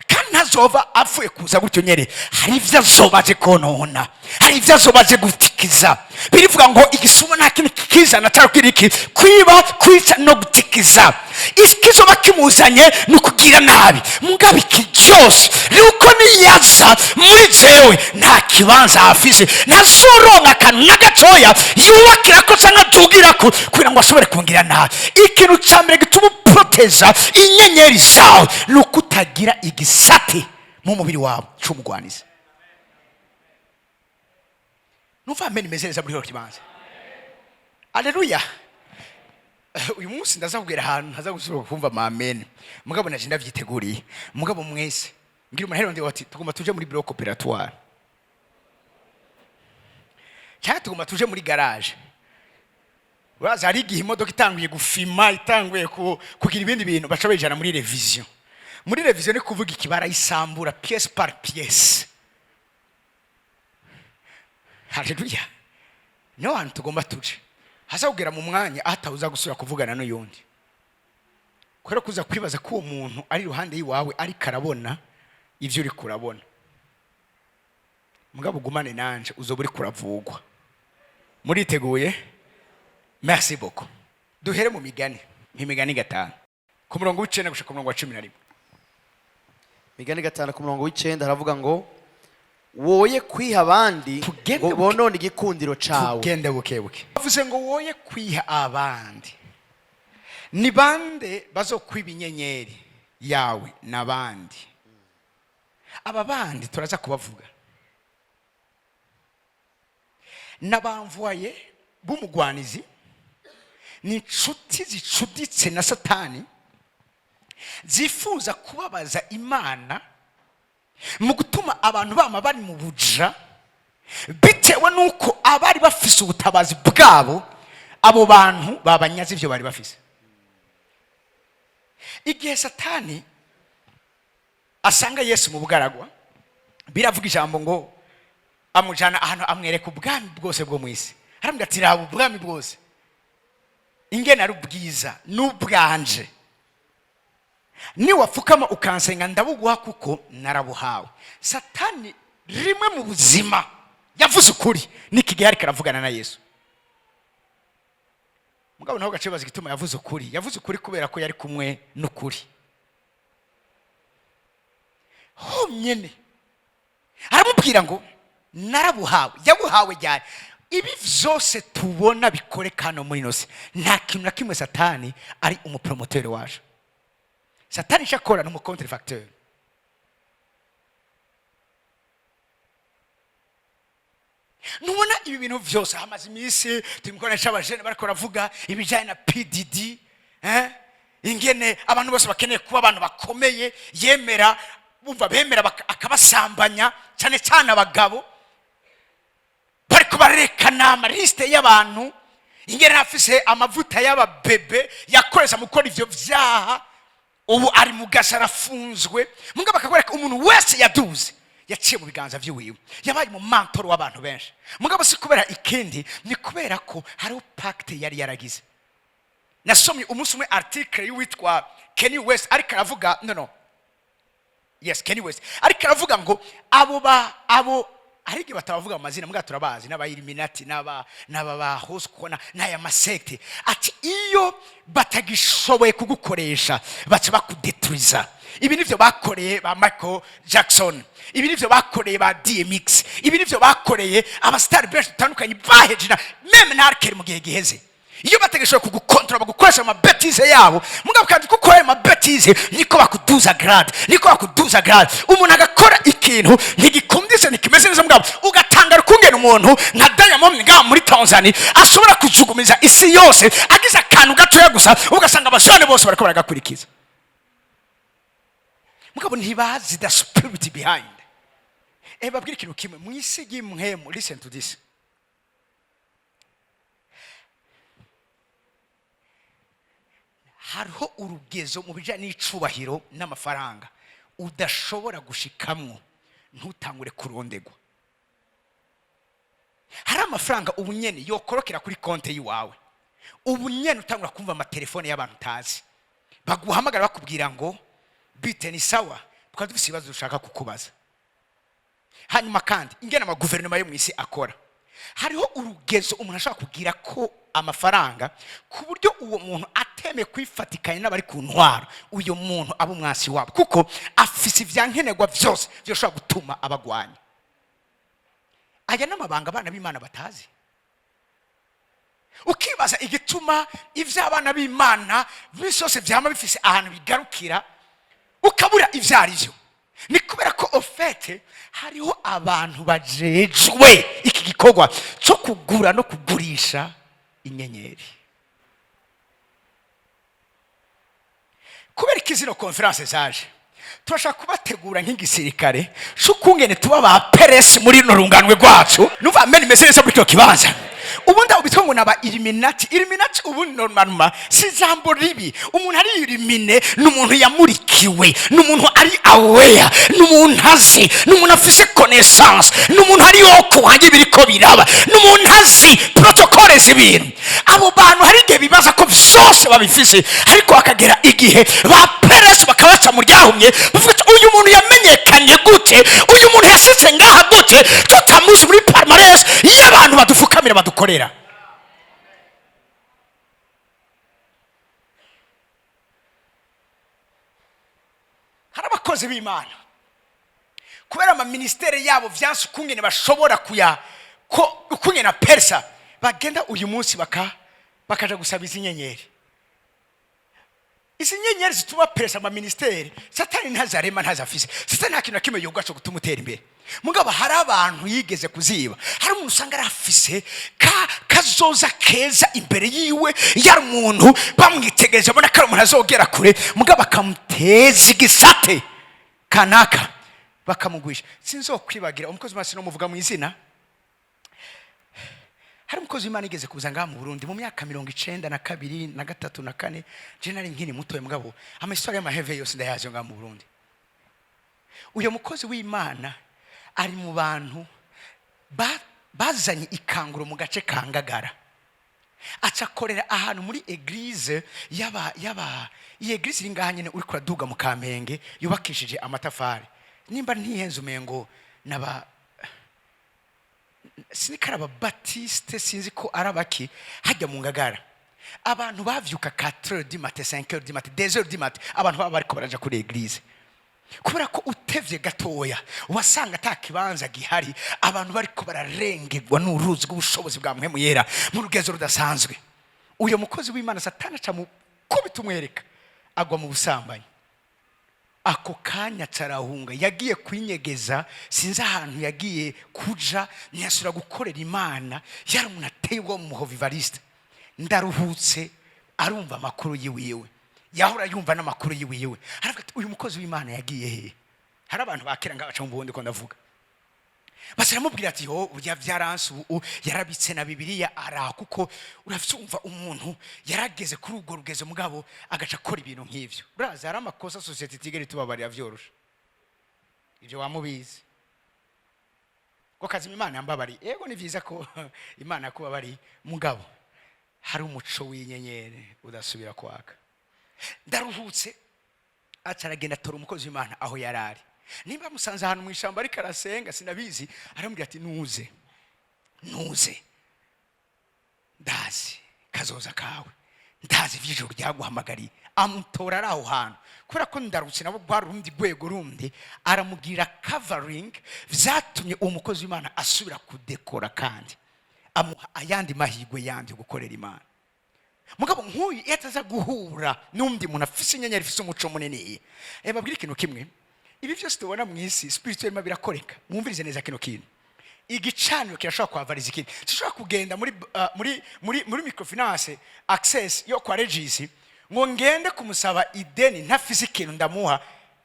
kandi ntazova apfuye kuza gutyo nyene. Hari ibyo azoba aje konona, hari ibyo azoba aje gutikiza. Birivuga ngo igisuma nta kindi kikizana atari iki: kwiba, kwica no gutikiza. Ikizoba kimuzanye ni ukugira nabi. Mugabo iki cyose nuko niyaza muri jewe nta kibanza afise, ntazoronka akantu na gatoya yubakira ko cyangwa adugira ko kugira ngo ashobore kungira nabi. Ikintu cya mbere gituma uproteza inyenyeri zawe ni uko utagira igisate mu mubiri wawe cy'umugwanizi. Numva amen imeze neza muri kino kibanza. Aleluya! Uyu munsi ndaza kubwira ahantu ntaza gusubira kumva amen, mugabo naje ndavyiteguriye. Mugabo mwese mbwira umuntu ndi ati tugomba tuje muri bloc opératoire cyangwa tugomba tuje muri garage. Uraza hari igihe imodoka itanguye gufima, itanguye kugira ibindi bintu, baca bayijana muri révision. Muri révision ni kuvuga iki? Barayisambura pièce par pièce. Haleluya! Niho hantu tugomba tuje, haza kugera mu mwanya aho atawuza gusubira kuvugana n'uyundi, kubera kuza kwibaza ko uwo muntu ari iruhande y'iwawe ariko arabona ibyo uri kurabona. Mugabo ugumane nanje, uzoba uri kuravugwa. Muriteguye? Merci beaucoup. Duhere mu Migani, nk'Imigani 5 ku murongo w'9 gushika ku murongo wa 11. Migani 5 ku murongo w'9 haravuga ngo: "Woye kwiha abandi Tugende ngo bonone igikundiro cawe." Tugende buke buke. Bavuze ngo woye kwiha abandi. Ni bande bazokwiba inyenyeri yawe? N'abandi. Aba bandi turaza kubavuga, n'abamvuwaye b'umugwanizi, ni inshuti zicuditse na Satani, zifuza kubabaza Imana mu gutuma abantu bama bari mu buja, bitewe n'uko abari bafise ubutabazi bwabo, abo bantu babanyaze ibyo bari bafise. Igihe Satani asanga Yesu mu bugaragwa, biravuga ijambo ngo amujyana ahantu, amwereka ubwami bwose bwo mu isi. Aramubwira ati: "Raba ubwami bwose ingene ari ubwiza n'ubwanje, niwapfukama ukansenga ndabuguha kuko narabuhawe." Satani rimwe mu buzima yavuze ukuri n'iki gihe ariko aravugana na Yesu. Mugabo naho gace bazi igituma yavuze ukuri. Yavuze ukuri kubera ko yari kumwe n'ukuri honyine. Aramubwira ngo narabuhawe. Yabuhawe ryari? Ibi vyose tubona bikoreka hano muri ino si, nta kintu na kimwe Satani ari umupromoteur waje. Satani icyo akora ni umucontrefacteur. Nubona ibi bintu vyose hamaze iminsi turi mu c'abajene bariko baravuga ibijanye na PDD, eh? Ingene abantu bose bakeneye kuba abantu bakomeye, yemera bumva bemera akabasambanya, cyane cyane abagabo. Bariko barerekana amaliste y'abantu ingene afise amavuta y'ababebe yakoresha mu gukora ivyo vyaha. Ubu ari mu gasa, arafunzwe. Mugabo bakakwereka umuntu wese yaduze yaciye mu biganza vy'iwiwe, yabaye mu mantoro w'abantu benshi. Mugabo si kubera ikindi, ni kubera ko hariho pacte yari yaragize. Nasomye umunsi umwe article y'uwitwa Kanye West, ariko aravuga, no, yes, Kanye West, ariko aravuga ngo abo ba abo Hari igihe batabavuga mu mazina, mbwa turabazi, n'aba Illuminati, n'aba ba Hoskona n'aya ma sectes. Ati iyo batagishoboye kugukoresha, baca bakudeturiza. Ibi nivyo bakoreye ba Michael Jackson, ibi nivyo bakoreye ba DMX, ibi nivyo bakoreye abasitari benshi dutandukanye baheje, na même na R. Kelly mu gihe giheze. Iyo batagishoboye kugukontorora, bagukoresha ama bêtises yabo. Mugabo kandi kuko ayo ma bêtises niko bakuduza grade, niko bakuduza grade. Umuntu agakora ikintu ntigikundise, ntikimeze neza, mugabo ugatangara ukungena umuntu nka Diamond ngaha muri Tanzania ashobora kujugumiza isi yose, agize akantu gatoya gusa, ugasanga abajane bose bariko baragakurikiza. Mugabo ntibazi the spirit behind. Babwire ikintu kimwe mu isi y'imwemu. Listen to this. Hariho urugezo mu bijyanye n'icubahiro n'amafaranga udashobora gushikamwo ntutangure kurondegwa. Hari amafaranga ubu nyene yokorokera kuri konti y'iwawe, ubu nyene utangura kumva amatelefone y'abantu utazi baguhamagara, bakubwira ngo: "Bite, ni sawa? Twari dufise ibibazo dushaka kukubaza." Hanyuma kandi ingene amaguverinoma yo mu isi akora, hariho urugezo umuntu ashobora kugira ko amafaranga ku buryo uwo muntu atemeye kwifatikanya n'abari ku ntwaro, uyu muntu aba umwasi wabo, kuko afise ivyankenerwa vyose vyoshobora gutuma abagwanya. Aya n'amabanga abana b'Imana batazi. Ukibaza igituma ivy'abana b'Imana bisi yose vyama bifise ahantu bigarukira, ukabura ivyo ari vyo. Ni kubera ko au fait hariho abantu bajejwe iki gikorwa cyo kugura no kugurisha inyenyeri. Kubera ko zino conférences zaje, turashaka kubategura nk'igisirikare c'ukungene tuba ba peresi muri runo runganwe rwacu. Numva amen imeze neza muri kino kibanza. Ubundi abo bitwa ngo naba Illuminati. Illuminati ubundi normalement si ijambo ribi. Umuntu ari illuminé ni umuntu yamurikiwe, ni umuntu ari aware, ni umuntu azi, ni umuntu afise connaissance, ni umuntu ari wo ibiriko biraba, ni umuntu azi protocole z'ibintu. Abo bantu hari igihe bibaza ko vyose babifise, ariko hakagera igihe ba peresi bakabaca mu ryahumye, bavuga ati: "Uyu muntu yamenyekanye gute? Uyu muntu yasitse ngaha gute tutamuzi muri palmarès y'abantu badufukamira, badukorera?" Hari abakozi b'Imana, kubera amaministere yabo vyanse ukungene bashobora kuya ko ukungene persa, bagenda uyu munsi bakaja gusaba izi nyenyeri, izi nyenyeri zituma peresa amaministere. Satani ntazarema, ntazafise. Satani nta kintu na kimwe yoga cyo gutuma utera imbere. Mugabo hari abantu yigeze kuziba. Hari umuntu usanga arafise ka kazoza keza imbere yiwe, yari umuntu bamwitegereje abona ko ari umuntu azogera kure, mugabo akamuteza igisate kanaka, bakamugwisha. Sinzokwibagira umukozi w'Imana, sinomuvuga mu izina. Hari umukozi w'Imana igeze kuza ngaha mu Burundi mu myaka 92 na 3 na 4. Je nari nkiri mutoya, mugabo ama histoires y'amaheve yose ndayazi yo ngaha mu Burundi. Uyo mukozi w'Imana ari mu bantu bazanye ikanguro mu gace ka Ngagara. Aca akorera ahantu muri église yaba iyi église iri ngaha nyene uriko uraduga mu Kamenge, yubakishije amatafari. Nimba ntihenze, umengo naba siniko ari ababatiste, sinzi ko ari abaki hajya mu Ngagara. Abantu bavyuka 4 heures du matin, 5 heures du matin, 2 heures du matin, abantu baba bariko baraja kuri église, kubera ko utevye gatoya wasanga ata kibanza gihari. Abantu bariko bararengerwa n'uruzi rw'ubushobozi bwa Mpwemu Yera mu rugezo rudasanzwe. Uyo mukozi w'Imana, Satani aca mu kubita umwereka, agwa mu busambanyi. Ako kanya carahunga, yagiye kwinyegeza, sinzi ahantu yagiye kuja, ntiyasubira gukorera Imana. Yari umuntu ateye ubwoba mu muhovivariste. Ndaruhutse arumva amakuru yiwiwe, yahora yumva n'amakuru yiwiwe, aravuga ati: "Uyu mukozi w'Imana yagiye hehe?" Hari abantu bakera ngaha baca mu Burundi ko ndavuga. Basi aramubwira ati: "Yo, burya byaranse, ubu yarabitse na Bibiliya ara." Kuko uravyumva, umuntu yarageze kuri urwo rugezo, mugabo agaca akora ibintu nk'ivyo. Urazi hari amakosa société itigera itubabarira vyoroshe. Ivyo wamubizi ko kazima Imana yambabariye. Yego, ni vyiza ko Imana yakubabariye, mugabo hari umuco w'inyenyeri udasubira kwaka. Ndaruhutse aca aragenda atora umukozi w'Imana aho yari ari. Nimba amusanze ahantu mu ishyamba ariko arasenga, sinabizi, aramubwira ati: "Nuze, nuze, ndazi kazoza kawe, ndazi iby'ijuru ryaguhamagariye." Amutora ari aho hantu, kubera ko ndarutse nabo rwari urundi rwego rundi, aramubwira covering. Byatumye uwo mukozi w'Imana asubira kudekora kandi amuha ayandi mahirwe yandi yo gukorera Imana. Mugabo nk'uyu iyo ataza guhura n'undi muntu afise inyenyeri, ifise umuco munini. Babwire ikintu kimwe: ibi byose tubona mu isi spirituellement birakoreka. Mwumvirize neza kino kintu: igicaniro kirashobora kwavariza ikindi. Dushobora kugenda muri microfinance Access yo kwa Regis, ngo ngende kumusaba ideni ntafise ikintu ndamuha,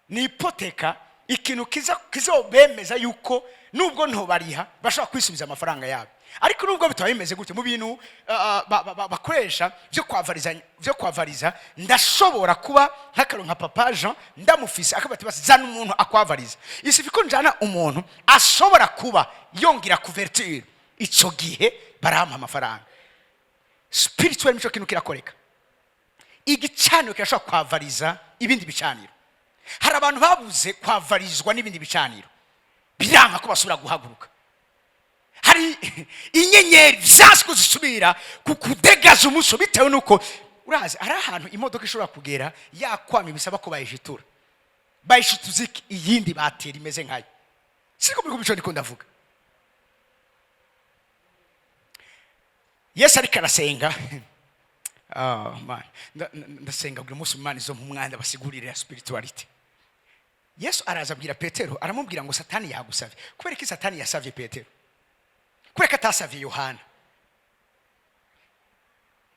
ni hypothèque, ikintu kiza kizobemeza yuko nubwo ntobariha bashobora kwisubiza amafaranga yabo. Ariko nubwo bitaba bimeze gutyo, mu bintu bakoresha byo kwavariza, ndashobora kuba nk'akaro nka Papa Jean ndamufise, akaba ati: "Basi zana umuntu akwavariza." Isifi ko njana umuntu ashobora kuba yongera couverture, ico gihe barampa amafaranga. Spirituel mico kintu kirakoreka. Igicaniro kirashobora kwavariza ibindi bicaniro. Hari abantu babuze kwavarizwa n'ibindi bicaniro, biranga ko basubira guhaguruka. Hari inyenyeri vyanse ko zisubira ku kudegaza umuco, bitewe nuko urazi hari ahantu imodoka ishobora kugera yakwama, bisaba ko bayishitura. Bayishituza iki? Iyindi batera imeze nkayo. Siko muri kubico ndiko ndavuga? Yesu ariko arasenga. Ah, man. Ndasenga buri munsi Imana izo umwanda basigurire ya spirituality. Yesu araza abwira Petero, aramubwira ngo: "Satani yagusavye." Kubera ko Satani yasavye Petero, kubera ko atasavye Yohana?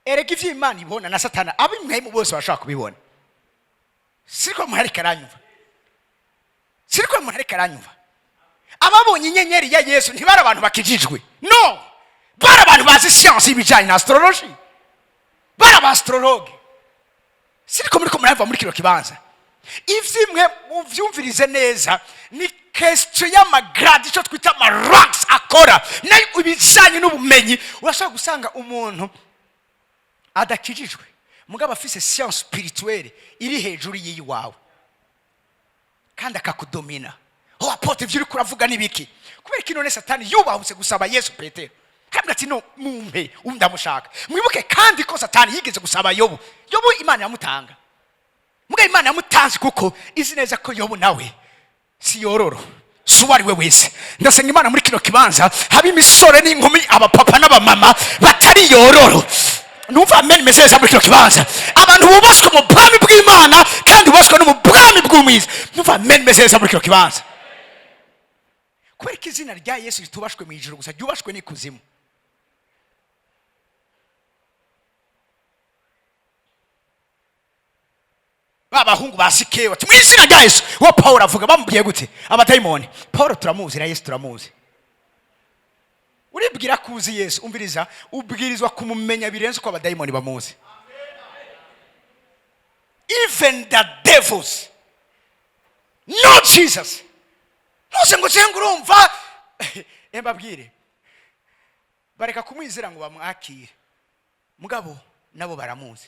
Erega ivyo Imana ibona na Satani abimwemu bose bashobora kubibona. Siko umuntu ariko aranyumva? Siko umuntu ariko aranyumva? Ababonye inyenyeri ya Yesu ntibari abantu bakijijwe, no bari abantu bazi siyansi y'ibijyanye na astrology, bari aba astrologue. Siriko muri ko murava muri kino kibanza? Ivyimwe muvyumvirize neza, ni question y'ama grade, icyo twita ama ranks akora nayo ibijyanye n'ubumenyi. Urashobora gusanga umuntu adakijijwe, mugabo afise science spirituelle iri hejuru y'iyiwawe, kandi akakudomina. Oh, apôtre, ivyo uriko uravuga n'ibiki? Kubera ko none Satani yubahutse gusaba Yesu Petero, kandi ati: "No mumpe ndamushaka." Mwibuke kandi ko Satani yigeze gusaba Yobu. Yobu Imana yamutanga, mugabo Imana yamutanze kuko izi neza ko Yobu nawe si yororo, si uwo ari we wese. Ndasenga Imana muri kino kibanza haba imisore n'inkumi, abapapa n'abamama batari yororo. Numva amen imeze neza muri kino kibanza. Abantu bubaswe mu bwami bw'Imana kandi bubaswe no mu bwami bw'umwiza. Numva amen imeze neza muri kino kibanza. Kubera ko izina rya Yesu ritubashwe mu ijuru gusa, ryubashwe n'ikuzimu. Ba bahungu ba Sikewa ati: "Mu izina rya Yesu." Uwo Pawulo avuga bamubwiye gute abadayimoni? Pawulo turamuzi na Yesu turamuzi. Uribwira ko uzi Yesu? Umviriza, ubwirizwa kumumenya birenze uko abadayimoni bamuzi. Even the devils know Jesus. Ntuze ngo uzenga urumva. Mbabwire, bareka kumwizera ngo bamwakire, mugabo nabo baramuzi,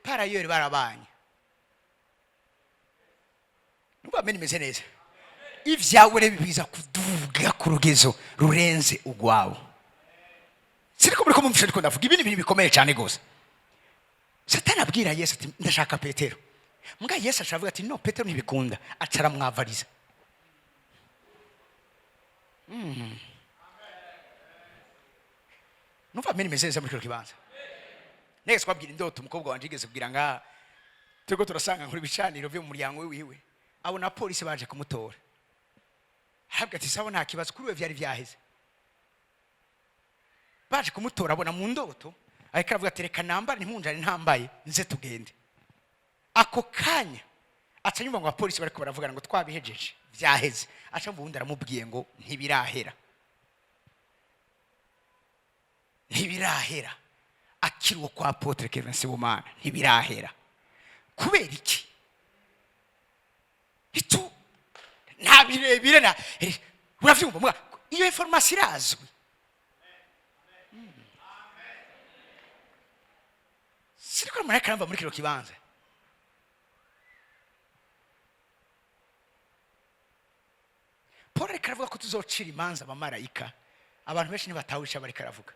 parayeri barabanye. Nuba amene imeze neza. Ibyawe rero biza kuduga ku rugezo rurenze urwawe. Siriko muri ko mumvisha? Ariko ndavuga ibi ni ibintu bikomeye cyane rwose. Satani abwira Yesu ati: "Ndashaka Petero." Mbwa Yesu aca avuga ati: "No, Petero ntibikunda." Aca aramwavariza. Numva amene imeze neza muri kino kibanza. Negeze kubabwira indoto umukobwa wanje yigeze kubwira ngaha. Turiko turasanga nkuru ibicaniro byo mu muryango wiwe, abona polisi baje kumutora. Ahabwa ati: "Sawa, nta kibazo." Kuri we vyari vyaheze. Baje kumutora, abona mu ndoto ariko aravuga ati: "Reka nambare, ntimunjane ntambaye, nze tugende." Ako kanya aca nyumva ngo abapolisi bariko baravugana ngo: "Twabihejeje, vyaheze." Aca mva uwundi aramubwiye ngo: "Ntibirahera, ntibirahera." Akiri uwo kwa apôtre Kevin Sibomana, ntibirahera. Kubera iki? Itu nta birebire na uravyumva mwa iyo information irazwi. Siriko umuntu ariko aramva muri kino kibanza? Paul ariko aravuga ko tuzocira imanza abamarayika. Abantu benshi ntibatahurisha bariko aravuga,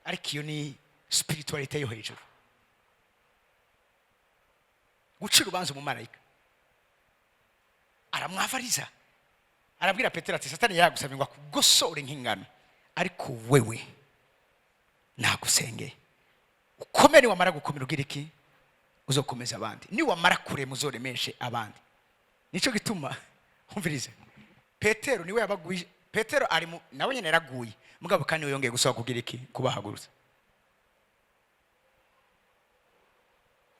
ariko iyo ni spiritualité yo hejuru, gucira urubanza umumarayika. Aramwavariza, arabwira Petero ati: "Satani yaragusabye ngo akugosore nk'ingano, ariko wewe nagusengeye ukomere. Wamara gukomera, ugira iki? Uzokomeza abandi. Niwamara kurema, uzoremeshe abandi." Nicyo gituma, umvirize, Petero niwe yabaguye. Petero ari mu nawe nyine yaraguye, mugabo kandi we yongeye gusaba kugira iki? Kubahagurutsa.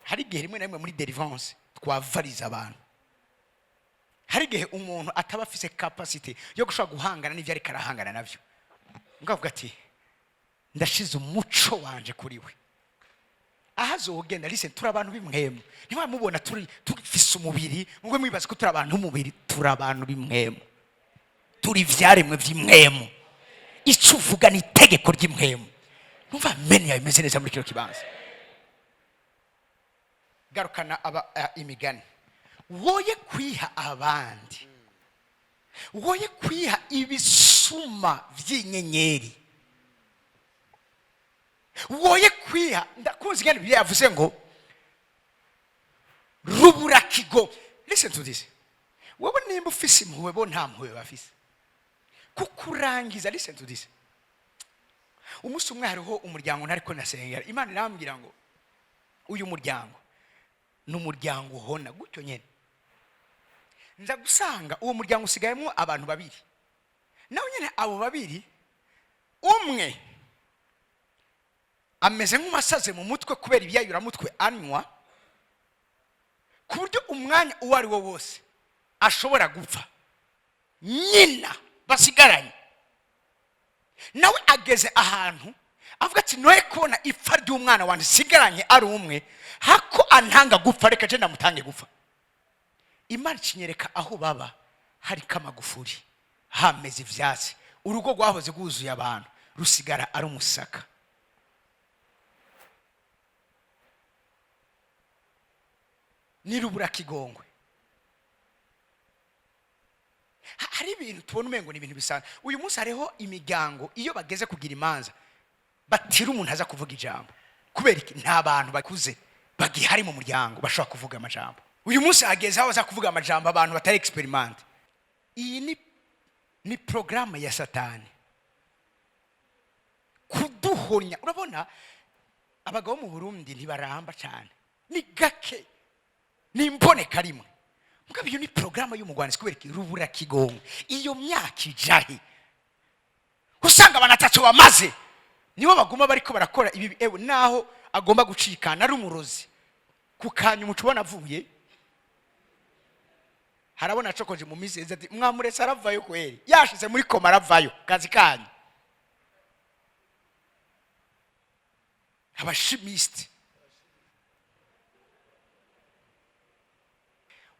Hari igihe rimwe na rimwe muri délivrance twavariza abantu. Hari igihe umuntu ataba afise capacité yo gushobora guhangana n'ibyo ariko arahangana nabyo, mugabo avuga ati: "Ndashize umuco wanje kuri we, aho azogenda." Listen, turi abantu b'impwemu. Ntimwamubona turi tufise umubiri, mugwe mwibaza ko turi abantu b'umubiri. Turi abantu b'impwemu, turi ivyaremwe vy'impwemu. Icyo uvuga ni itegeko ry'impwemu. Numva mene yawe imeze neza muri kino kibanza. Garukana aba imigani. Woye kwiha abandi, woye kwiha ibisuma vy'inyenyeri, woye kwiha. Ndakunze ingene Bibiliya yavuze ngo ruburakigo. Listen to this. Wowe nimba ufise impuhwe, bo nta mpuhwe bafise kukurangiza. Listen to this. Umunsi umwe hariho umuryango ntariko nasengera, Imana irambwira ngo uyu muryango ni umuryango uhona gutyo nyene. Nza gusanga uwo muryango usigayemo abantu babiri. Nawe nyine abo babiri, umwe ameze nk'uwasaze mu mutwe kubera ibiyayuramutwe anywa, ku buryo umwanya uwo ari wo wose ashobora gupfa. Nyina basigaranye nawe ageze ahantu avuga ati: "Noye kubona ipfa ry'umwana wanjye sigaranye ari umwe, hako antanga gupfa, reka je ndamutange gupfa." Imana ikinyereka aho baba hariko amagufuri, hameze ivyatsi. Urugo rwahoze rwuzuye abantu rusigara ari umusaka. Nirubura kigongwe. Hari ibintu tubona umengo ni ibintu bisanzwe. Uyu munsi hariho imiryango iyo bageze kugira imanza batira umuntu aza kuvuga ijambo. Kubera iki? Nta bantu bakuze bagihari mu muryango bashobora kuvuga amajambo. Uyu munsi hageze aho baza kuvuga amajambo abantu batari expérimentés. Iyi ni porogaramu ya Satani kuduhonya. Urabona abagabo mu Burundi ntibaramba cyane, ni gake, ni imboneka rimwe. Mugabo iyo ni porogaramu y'umugwanizi. Kubera iki? Rubura kigongo. Iyo myaka ijahe usanga abantu atatu bamaze nibo baguma bariko barakora ibi. Ewe, naho agomba gucikana ari umurozi, ku kanya umuco ubona avuye, harabona acokoje mu minsi ati: "Mwamuretse aravayo." Kweri yashize muri coma aravayo. Kazi kanyu abachimistes.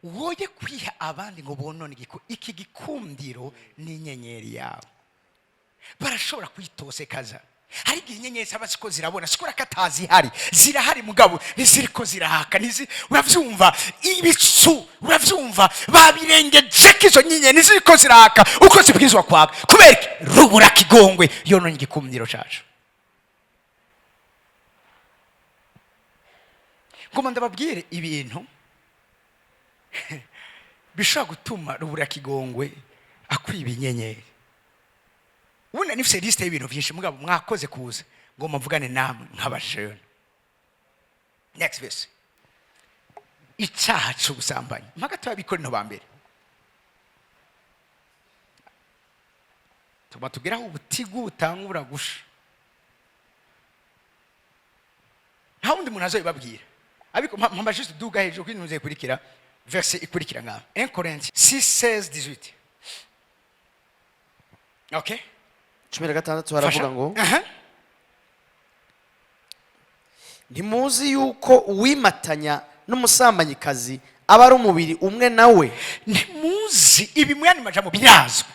Woye kwiha abandi ngo bonone iki gikundiro n'inyenyeri yawe. Barashobora kwitosekaza. Hari igihe inyenyeri zaba ziko zirabona, sikora ko atazihari, zirahari, mugabo ntiziriko zirahaka, uravyumva ibicu, uravyumva babirengeje ko izo nyenyeri ntiziriko ziraka uko zibwirizwa kwaka. Kubera iki? Rubura kigongwe yononye igikundiro cacu. Ngoma ndababwire ibintu bishobora gutuma rubura kigongwe akwiba inyenyeri. Ubundi nifise liste y'ibintu byinshi, mugabo mwakoze kuza ngo muvugane namwe nk'abajene. Next verse, icyaha c'ubusambanyi. Mpaka tubabikorino ba mbere tuba tugeraho ubutigu butangura gusha. Nta wundi muntu azobibabwira, ariko mpamba juste duga hejuru kuri ntuze ikurikira, verse ikurikira ngaho, 1 Corinthiens 6 16 18. Okay. 16 haravuga Fasha. ngo: Aha. "Ntimuzi yuko uwimatanya n'umusambanyikazi aba ari umubiri umwe nawe?" Ntimuzi ibi? Mu yandi majambo, birazwi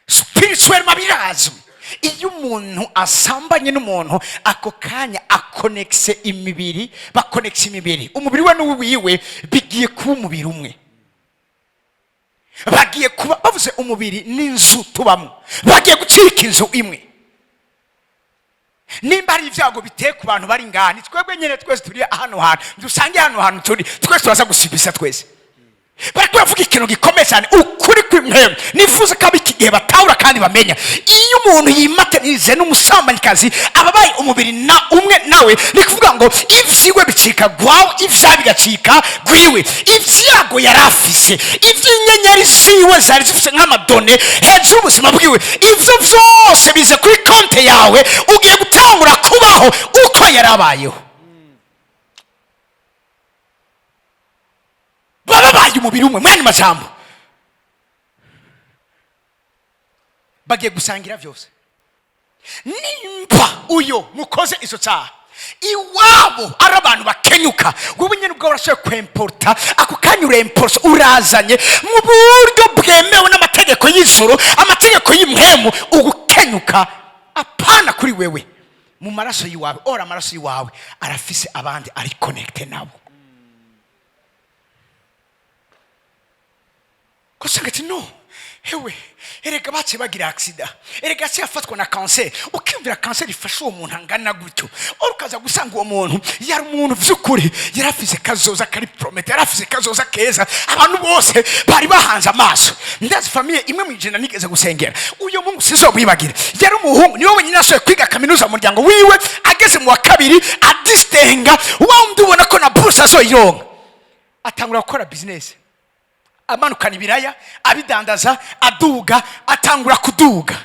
spirituellement, birazwi. Iyo umuntu asambanye n'umuntu, ako kanya akonekise imibiri, bakonekise imibiri, umubiri we n'uwiwe bigiye kuba umubiri umwe. Bagiye kuba, bavuze umubiri n'inzu tubamo, bagiye gucika inzu imwe. Nimba hari ibyago biteye ku bantu bari ngaha, ni twebwe nyine twese turi hano hantu, dusange hano hantu turi twese, turaza gusibisa twese. Bariko baravuga ikintu gikomeye cyane, ukuri kw'impemu. Nifuza ko ab'iki gihe batahura kandi bamenya: iyo umuntu yimatanije n'umusambanyikazi, aba abaye umubiri na umwe nawe. Ni kuvuga ngo ivyiwe bicika gwawe, ivyawe bigacika gwiwe. Ivyago yari afise, ivy'inyenyeri ziwe zari zifise nk'ama données hejuru y'ubuzima bwiwe, ivyo vyose bize kuri konte yawe. Ugiye gutangura kubaho uko yari abayeho. Baba babaye umubiri umwe. Mwene majambo, bagiye gusangira byose. Nimba uyo mukoze izo cyaha iwabo ari abantu bakenyuka, wowe nyine ubwawe urashoboye kwemporta ako kanya. Uremporta, urazanye mu buryo bwemewe n'amategeko y'ijuru, amategeko y'impemu, ugukenyuka. Apana kuri wewe, mu maraso y'iwawe. Ora amaraso y'iwawe arafise abandi ari connecté nabo. Usanga ati: "No hewe, erega baciye bagira accident, erega yaciye afatwa na kanseri." Ukiyumvira kanseri ifashe uwo muntu angana gutyo, uri ukaza gusanga uwo muntu yari umuntu by'ukuri yari afise kazoza kari prometteur, yari afise kazoza keza, abantu bose bari bahanze amaso. Ndazi famille imwe mu ijana nigeze gusengera. Uyo mungu sizomwibagira. Yari umuhungu, niwe wenyine ashoboye kwiga kaminuza mu muryango wiwe. Ageze mu wa kabiri, adisitenga wa wundi ubona ko na buruse azoyironka, atangura gukora business, amanukana ibiraya, abidandaza, aduga, atangura kuduga.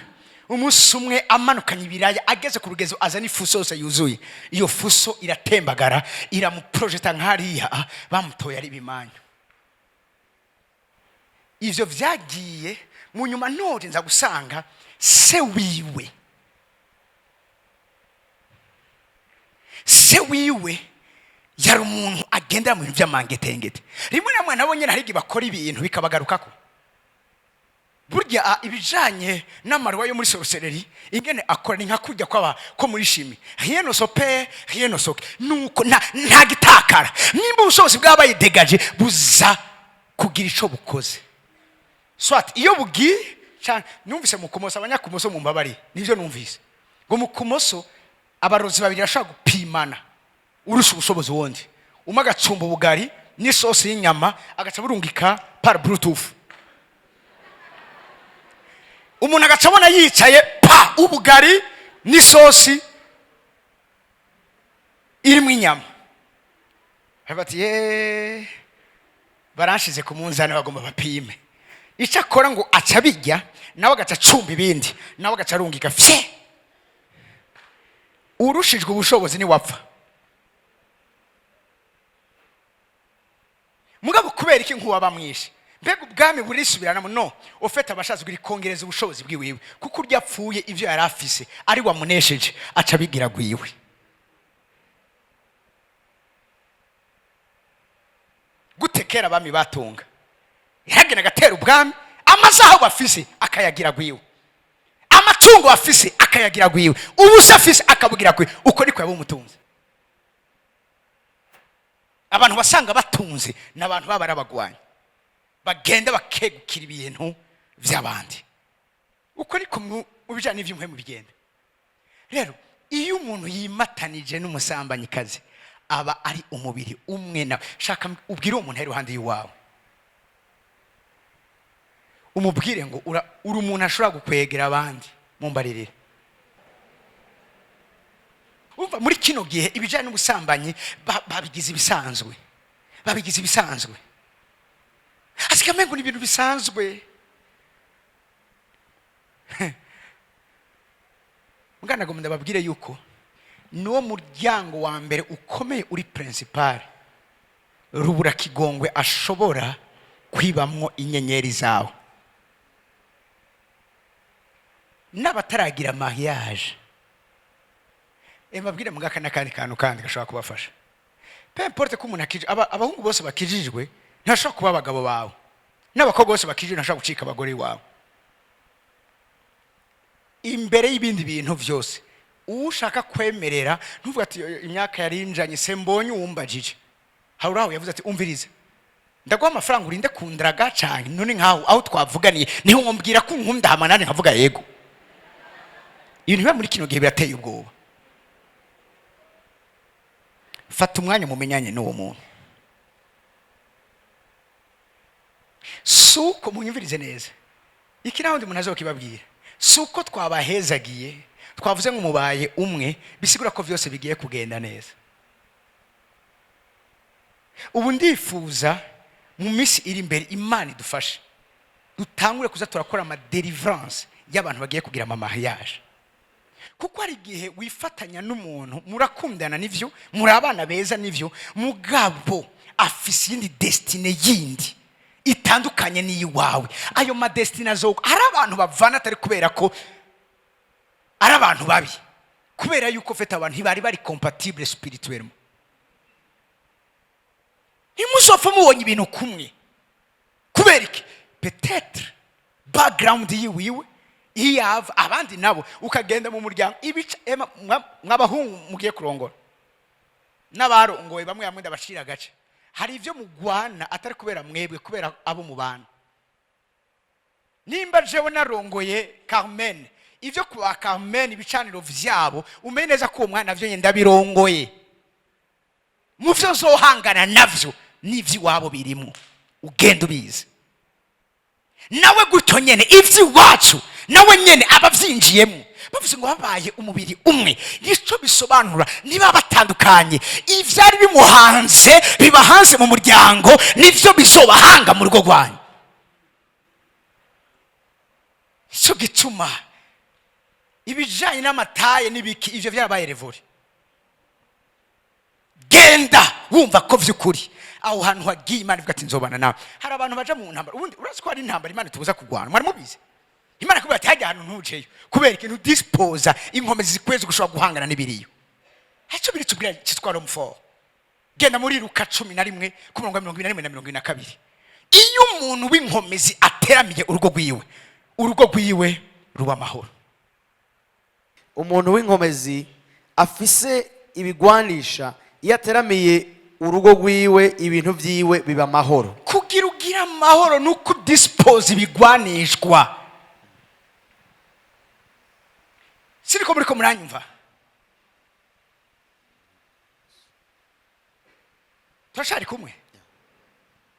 Umunsi umwe amanukanye ibiraya, ageze ku rugezo azana ifuso yose yuzuye, iyo fuso iratembagara, iramuprojeta nk'hariya bamutoye ari ibimanyu. Ivyo vyagiye mu nyuma. None nza gusanga se wiwe yari umuntu agendera mu bintu by'amangetengete. Rimwe na rimwe nabo nyine hari igihe bakora ibintu bikabagarukako. Burya ibijanye n'amaruwa yo muri sorcellerie, ingene akora ni nka kurya kwaba ko muri chimie: rien ne se perd, rien ne se nuko nta gitakara. Nimba ubushobozi bwabaye dégagé, buza kugira ico bukoze, soit iyo bugiye numvise mu kumoso, abanyakumoso mu mbabari, nivyo numvise ngo mu kumoso abarozi babiri bashobora gupimana, urusha ubushobozi wundi. Umwe agacumba ubugari n'isosi y'inyama, agaca burungika par Bluetooth. Umuntu agaca abona yicaye pa ubugari n'isosi irimo inyama. Bati: "Ye, baranshize ku munzani, bagomba bapime." Icyo akora ngo aca abijya, nawe agaca acumba ibindi, nawe agaca arungika fye. Urushijwe ubushobozi niwapfa. Mugabo kubera iki nkuba bamwishe? Mbega ubwami burisubiranamo? No ufite abashatse kongereza ubushobozi bwiwiwe, kuko urya apfuye, ibyo yari afise ari wamunesheje, aca abigira gwiwe. Gute kera abami batunga? Yaragenda agatera ubwami, amazahabu bafise akayagira gwiwe, amatungo afise akayagira gwiwe, ubusa afise akabugira gwiwe. Uko niko yaba umutunzi. Abantu basanga batunze ni abantu baba arabagwanya, bagenda bakegukira ibintu by'abandi. Uko niko mu bijyanye n'iby'umuhemu bigenda. Rero iyo umuntu yimatanije n'umusambanyikazi, aba ari umubiri umwe nawe. Shaka ubwire uwo muntu ari iruhande y'iwawe, umubwire ngo uri umuntu ashobora gukwegera abandi. Mumbaririre. Umva, muri kino gihe ibijyanye n'ubusambanyi babigize ibisanzwe, babigize ibisanzwe. Asigaye ngo ni ibintu bisanzwe. Mugana ngo ndababwire yuko niwo muryango wa mbere ukomeye, uri principal, rubura kigongwe ashobora kwibamwo inyenyeri zawe. N'abataragira mariage, mbabwire mugaka n'akandi kantu kandi gashobora kubafasha. Peu importe ko umuntu akije, abahungu bose bakijijwe ntashobora kuba abagabo bawe, n'abakobwa bose bakijijwe ntashobora gucika abagore iwawe. Imbere y'ibindi bintu byose, uwo ushaka kwemerera, ntuvuge ati: "Yo, imyaka yarinjanye, se mbonye uwumbajije." Hari uraho yavuze ati: "Umvirize." Ndaguha amafaranga urinde kundaraga cyane. None nkaho aho twavuganiye niho nkubwira ko unkunda, hama nanjye nkavuga yego. Ibintu biba muri kino gihe birateye ubwoba. Fata umwanya mumenyanye n'uwo muntu. Si uko, munyumvirize neza, iki naho undi muntu azokibabwira, si uko twabahezagiye, twavuze ngo mubaye umwe, bisigura ko byose bigiye kugenda neza. Ubu ndifuza mu minsi iri imbere Imana idufashe dutangure kuza turakora ama délivrance y'abantu bagiye kugira ama mariage, kuko hari igihe wifatanya n'umuntu, murakundana nivyo, muri abana beza nivyo, mugabo afise iyindi destinée yindi itandukanye n'iyiwawe. Ayo ma destinée azo, hari abantu bavana atari kubera ko ari abantu babi, kubera yuko ufite abantu ntibari bari compatible spirituellement. Ntimuzopfa mubonye ibintu kumwe. Kubera iki? Peut-être background yiwiwe iyava abandi nabo, ukagenda mu muryango ibica. Ema, mw'abahungu mugiye kurongora n'abarongoye, bamwe bamwe ndabashira agace, hari ibyo mugwana atari kubera mwebwe, kubera abo mubana. Nimba jewe narongoye Carmen, ibyo kuba Carmen, ibicaniro vyabo, umenye neza ko uwo mwana navyo nyene ndabirongoye. Mu vyo nzohangana navyo n'ivy'iwabo birimwo, ugenda ubizi. Nawe gutyo nyene, ivy'iwacu nawe nyene aba avyinjiyemo. Bavuze ngo babaye umubiri umwe, nicyo bisobanura. Niba batandukanye, ivyari bimuhanze bibahanze mu muryango, nivyo bizobahanga mu rugo rwanyu. Nicyo gituma ibijanye n'ama taille n'ibiki, ivyo byarabaye révolu. Genda wumva ko vy'ukuri aho hantu hagiye Imana ivuga ati nzobana nawe. Hari abantu baja mu ntambara. Ubundi urazi ko hari intambara Imana itubuza kurwana? Mwari mubizi? Imana ikubwira ati hajya ahantu ntujeyo. Kubera ikintu disposa inkomezi zikwiye zo gushobora guhangana n'ibiriyo. Icyo biri tubwira cyitwa romfort. Genda muri Luka 11 ku murongo wa 21 na 22. Iyo umuntu w'inkomezi ateramiye urugo rwiwe, urugo rwiwe ruba amahoro. Umuntu w'inkomezi afise ibigwanisha, iyo ateramiye urugo rwiwe, ibintu byiwe biba amahoro. Kugira ugire amahoro ni uko udispoza ibigwanishwa. Siriko muriko muranyumva? Turacari kumwe,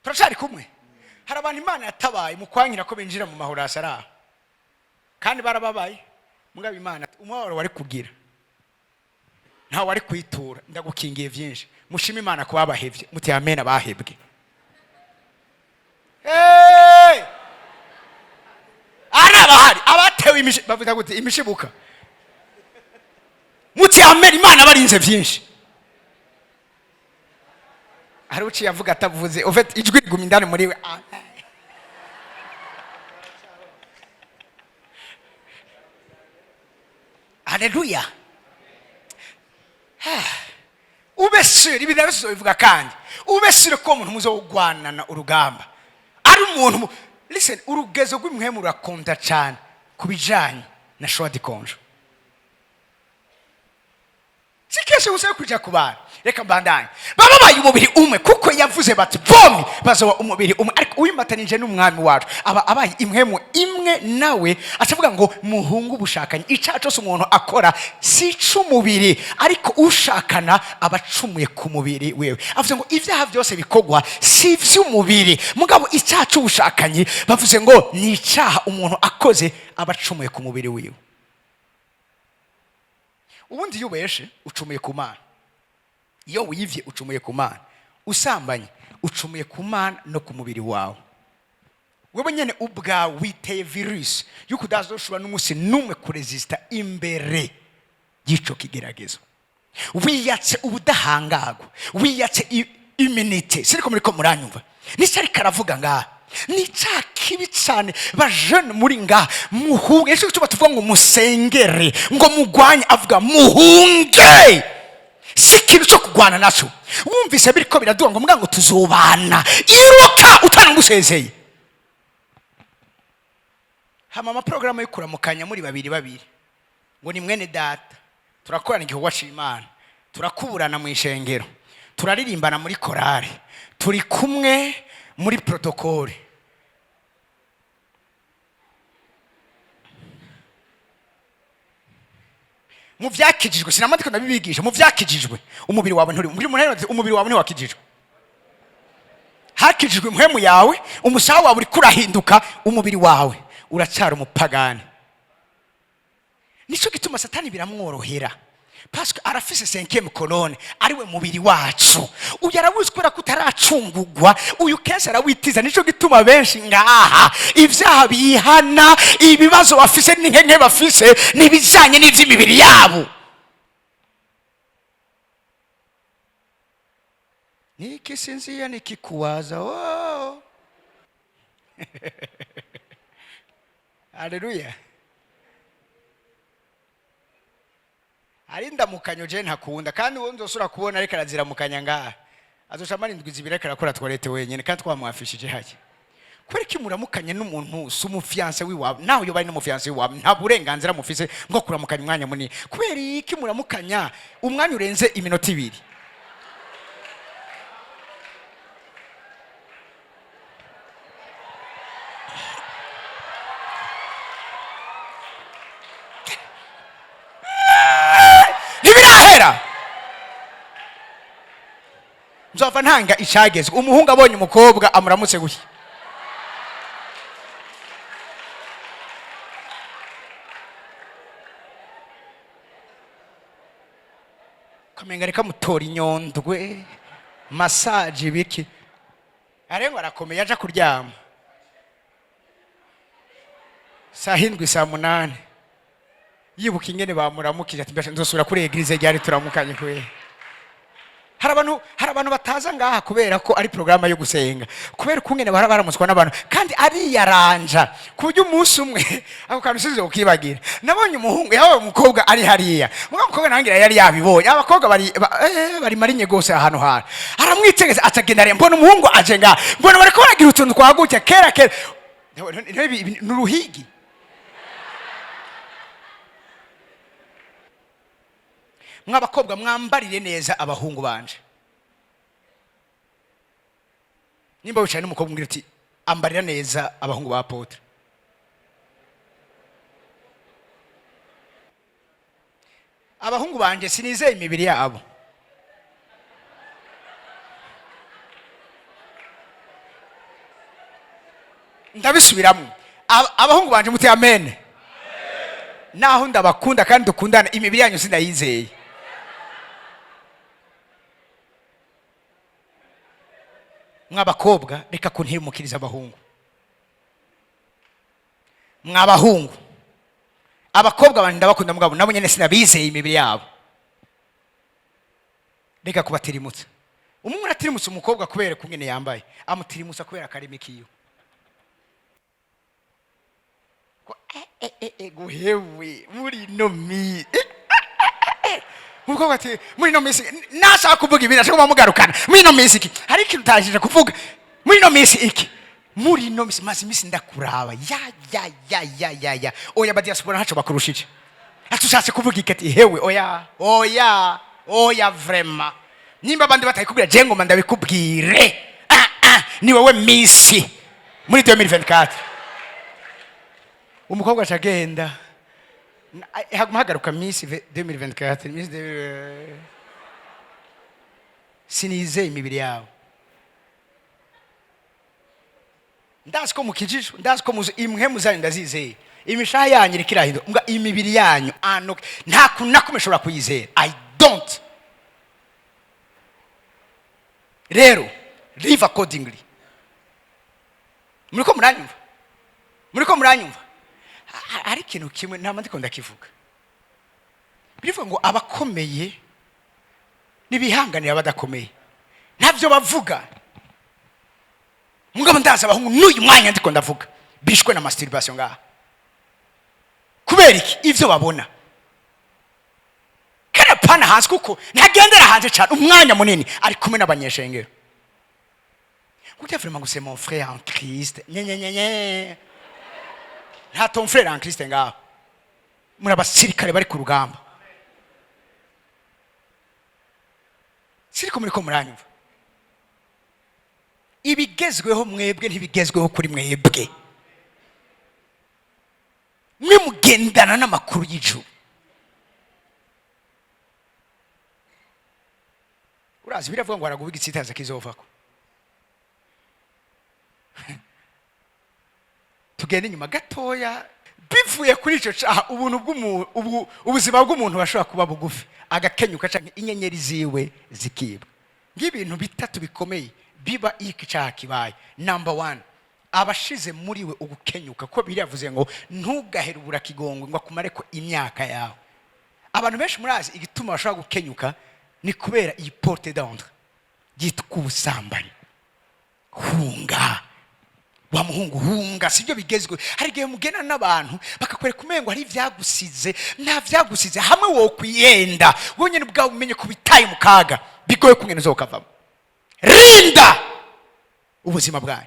turacari kumwe. Hari abantu Imana yatabaye mu kwankira ko binjira mu mahoro asaraha, kandi barababaye. Mugabo Imana, umubabaro wari kugira ntawe wari kwitura, ndagukingiye byinshi. Mushime Imana ko babahevye. Muti amen. Abahebwe. Hey! Ari abahari abatewe bavuga gute, imishibuka. Muti amen. Imana barinze byinshi. Hari uciye avuga atavuze. En fait, ijwi riguma indani muri we. Amen. Haleluya. Ube sûr, ibi nabyo bivuga, kandi ube sûr ko umuntu muzogwanana urugamba ari umuntu listen, urugezo rw'imwemu rurakonda cyane ku bijanye na choix de conjoint. Si kenshi gusa yo kuja ku bantu. Reka mbandanye. Baba babaye umubiri umwe, kuko yavuze bati bombi bazoba umubiri umwe. Ariko uwimatanije n'umwami wacu aba abaye imwemu imwe nawe. Acavuga ngo muhunge ubushakanye. Icyaha cyose umuntu akora si ic'umubiri, ariko ushakana aba acumuye ku mubiri wewe. Avuze ngo ibyaha byose bikorwa si iby'umubiri, mugabo icyaha cy'ubushakanyi bavuze ngo ni icyaha umuntu akoze aba acumuye ku mubiri wiwe. Ubundi iyo ubeshe ucumuye ku Mana, iyo wivye ucumuye ku Mana, usambanye ucumuye ku Mana no ku mubiri wawe. Wewe nyene ubwawe witeye virus yuko udazoshobora n'umunsi n'umwe kuresista imbere y'ico kigeragezo. Wiyatse ubudahangagwa, wiyatse immunité. Siriko muriko muranyumva? Nicyo ariko aravuga ngaha, ni cya kibi cyane. Bajene muri ngaha, muhunge. Nicyo gituma tuvuga ngo musengere, ngo mugwanye. Avuga muhunge, si ikintu cyo kurwana nacyo. Wumvise biriko biraduha ngo mbwa ngo tuzobana, iruka utanagusezeye. Hama amaporogaramu yo kuramukanya muri babiri babiri, ngo ni mwene data, turakorana igikorwa c'Imana, turakuburana mu ishengero, turaririmbana muri korari, turi kumwe. Muri protocole. Mu byakijijwe, sinamaze ndabibigisha, mu byakijijwe umubiri wawe nturi muri muntu. Umubiri wawe ntiwakijijwe, hakijijwe impwemu yawe. Umushaha wawe uriko urahinduka, umubiri wawe uracyari umupagani. Nicyo gituma Satani biramworohera, parce que arafise cinquième colonne, ariwe mubiri wacu. Uyu arabuzi kubera ko utaracungugwa, uyu kenshi arawitiza. Nicyo gituma benshi ngaha ibyaha bihana, ibibazo bafise n'inkenke bafise n'ibijanye n'ivy'imibiri yabo. Nikisinzia nikikuwaza, oh. Haleluya! Hari indamukanyo je ntakunda, kandi uwo nzosura kubona ariko araziramukanya ngaha azoca amara indwi 2 ariko arakora toilette wenyene, kandi twamwafishije hake. Kubera iki muramukanye n'umuntu si umu fiancé w'iwawe? Nawe iyo bari n'umu fiancé w'iwawe, nta burenganzira mufise bwo kuramukanya umwanya munini. Kubera iki muramukanya umwanya urenze iminota 2? Ntibirahera, nzova ntanga icagezwe. Umuhungu abonye umukobwa amuramutse gutya, kamenga reka mutora inyondwe, massage, ibiki, arengwa arakomeye, aja kuryama saa 7, saa 8, yibuka ingene bamuramukije, ati: "Mbese nzosubira kuri église ryari turamukanye?" Kubera hari abantu bataza ngaha kubera ko ari porogaramu yo gusenga, kubera ukungene bahora baramutswa n'abantu, kandi ariyaranja ku buryo umunsi umwe ako kantu usize ukibagira. Nabonye umuhungu yabaye umukobwa ari hariya, mugabo umukobwa nangira yari yabibonye. Abakobwa bari bari marinye gose ahantu hantu, aramwitegeza, atagenda areba. Mbona umuhungu aje ngaha, mbona bariko baragira utuntu twagutya kera kera. Ni uruhigi. Mw'abakobwa, mwambarire neza abahungu banje. Nimba wicaye n'umukobwa, umbwira uti: "Ambarira neza abahungu ba apôtre." Abahungu banje sinizeye imibiri yabo. Ndabisubiramo. Abahungu banje, muti amen. Naho ndabakunda kandi dukundana, imibiri yanyu sindayizeye. Mw'abakobwa, reka kuntimukiriza abahungu. Mw'abahungu, abakobwa banje ndabakunda, mugabo nabo nyene sinabizeye imibiri yabo. Reka kubatirimutsa. Umuntu aratirimutsa umukobwa kubera kungene yambaye, amutirimutsa kubera akarimi kiwe. Ko, guhewe muri no mi umukobwa ati: "Muri ino minsi nashaka kuvuga ibintu, ashaka kuba mugarukana muri ino minsi iki, hari ikintu utashije kuvuga muri ino minsi iki, muri ino minsi maze iminsi ndakuraba ya ya ya ya ya ya. Oya, ba diaspora ntaco bakurushije." Ati: "Ushatse kuvuga iki?" Ati: "Hewe, oya, oya, oya, vraiment, nimba abandi batayikubwira, je ngoma ndabikubwire. Ah, ah, ni wowe miss muri 2024." Umukobwa aca agenda, haguma hagaruka miss 2024, miss 2000. Sinizeye imibiri yabo. Ndazi ko mukijijwe, ndazi ko muzi imwe muzanyu, ndazizeye. Imishaha yanyu iriko irahinduka, mbwa imibiri yanyu ano nta kuntu na kumwe nshobora kuyizera. I don't. Rero live accordingly. Muriko muranyumva? Muriko muranyumva? Hari ikintu kimwe nta ndiko ndakivuga. Birivuga ngo abakomeye nibihanganira abadakomeye. Ntabyo bavuga, mugabo ndazi abahungu n'uyu mwanya ndiko ndavuga bishwe na masturbation ngaha. Kubera iki? Ivyo babona kera pana hanze, kuko ntagendera hanze cyane, umwanya munini ari kumwe n'abanyeshengero. Kuko vraiment ngo c'est mon frère en Christ, nye nye nye nye, nta ton frère en Christ ngaho. Muri abasirikare bari ku rugamba. Siriko muriko muranyumva? Ibigezweho mwebwe ntibigezweho kuri mwebwe. Mwe mugendana n'amakuru y'ijuru. Urazi biravuga ngo araguba igitsitaza kizovako. Tugende inyuma gatoya. Bivuye kuri icyo cyaha, ubuntu bw'umuntu, ubuzima bw'umuntu bashobora kuba bugufi, agakenyuka canke inyenyeri ziwe zikibwa. Ng'ibintu bitatu bikomeye biba iyo iki cyaha kibaye. Number one, abashize muri we ugukenyuka, ko biravuze ngo ntugahere uburakigongwe ngo akumare ko imyaka yawe. Abantu benshi murazi igituma bashobora gukenyuka ni kubera iyi porte d'entrée yitwa ubusambanyi. Hunga wa muhungu, hunga, sibyo bigezweho. Hari igihe mugena n'abantu bakakwereka umengo hari ibyagusize. Nta byagusize. Hamwe wo kwiyenda wenyine ubwawe, umenye ko bitaye mu kaga bigoye kungena uzokavamo. Rinda ubuzima bwawe.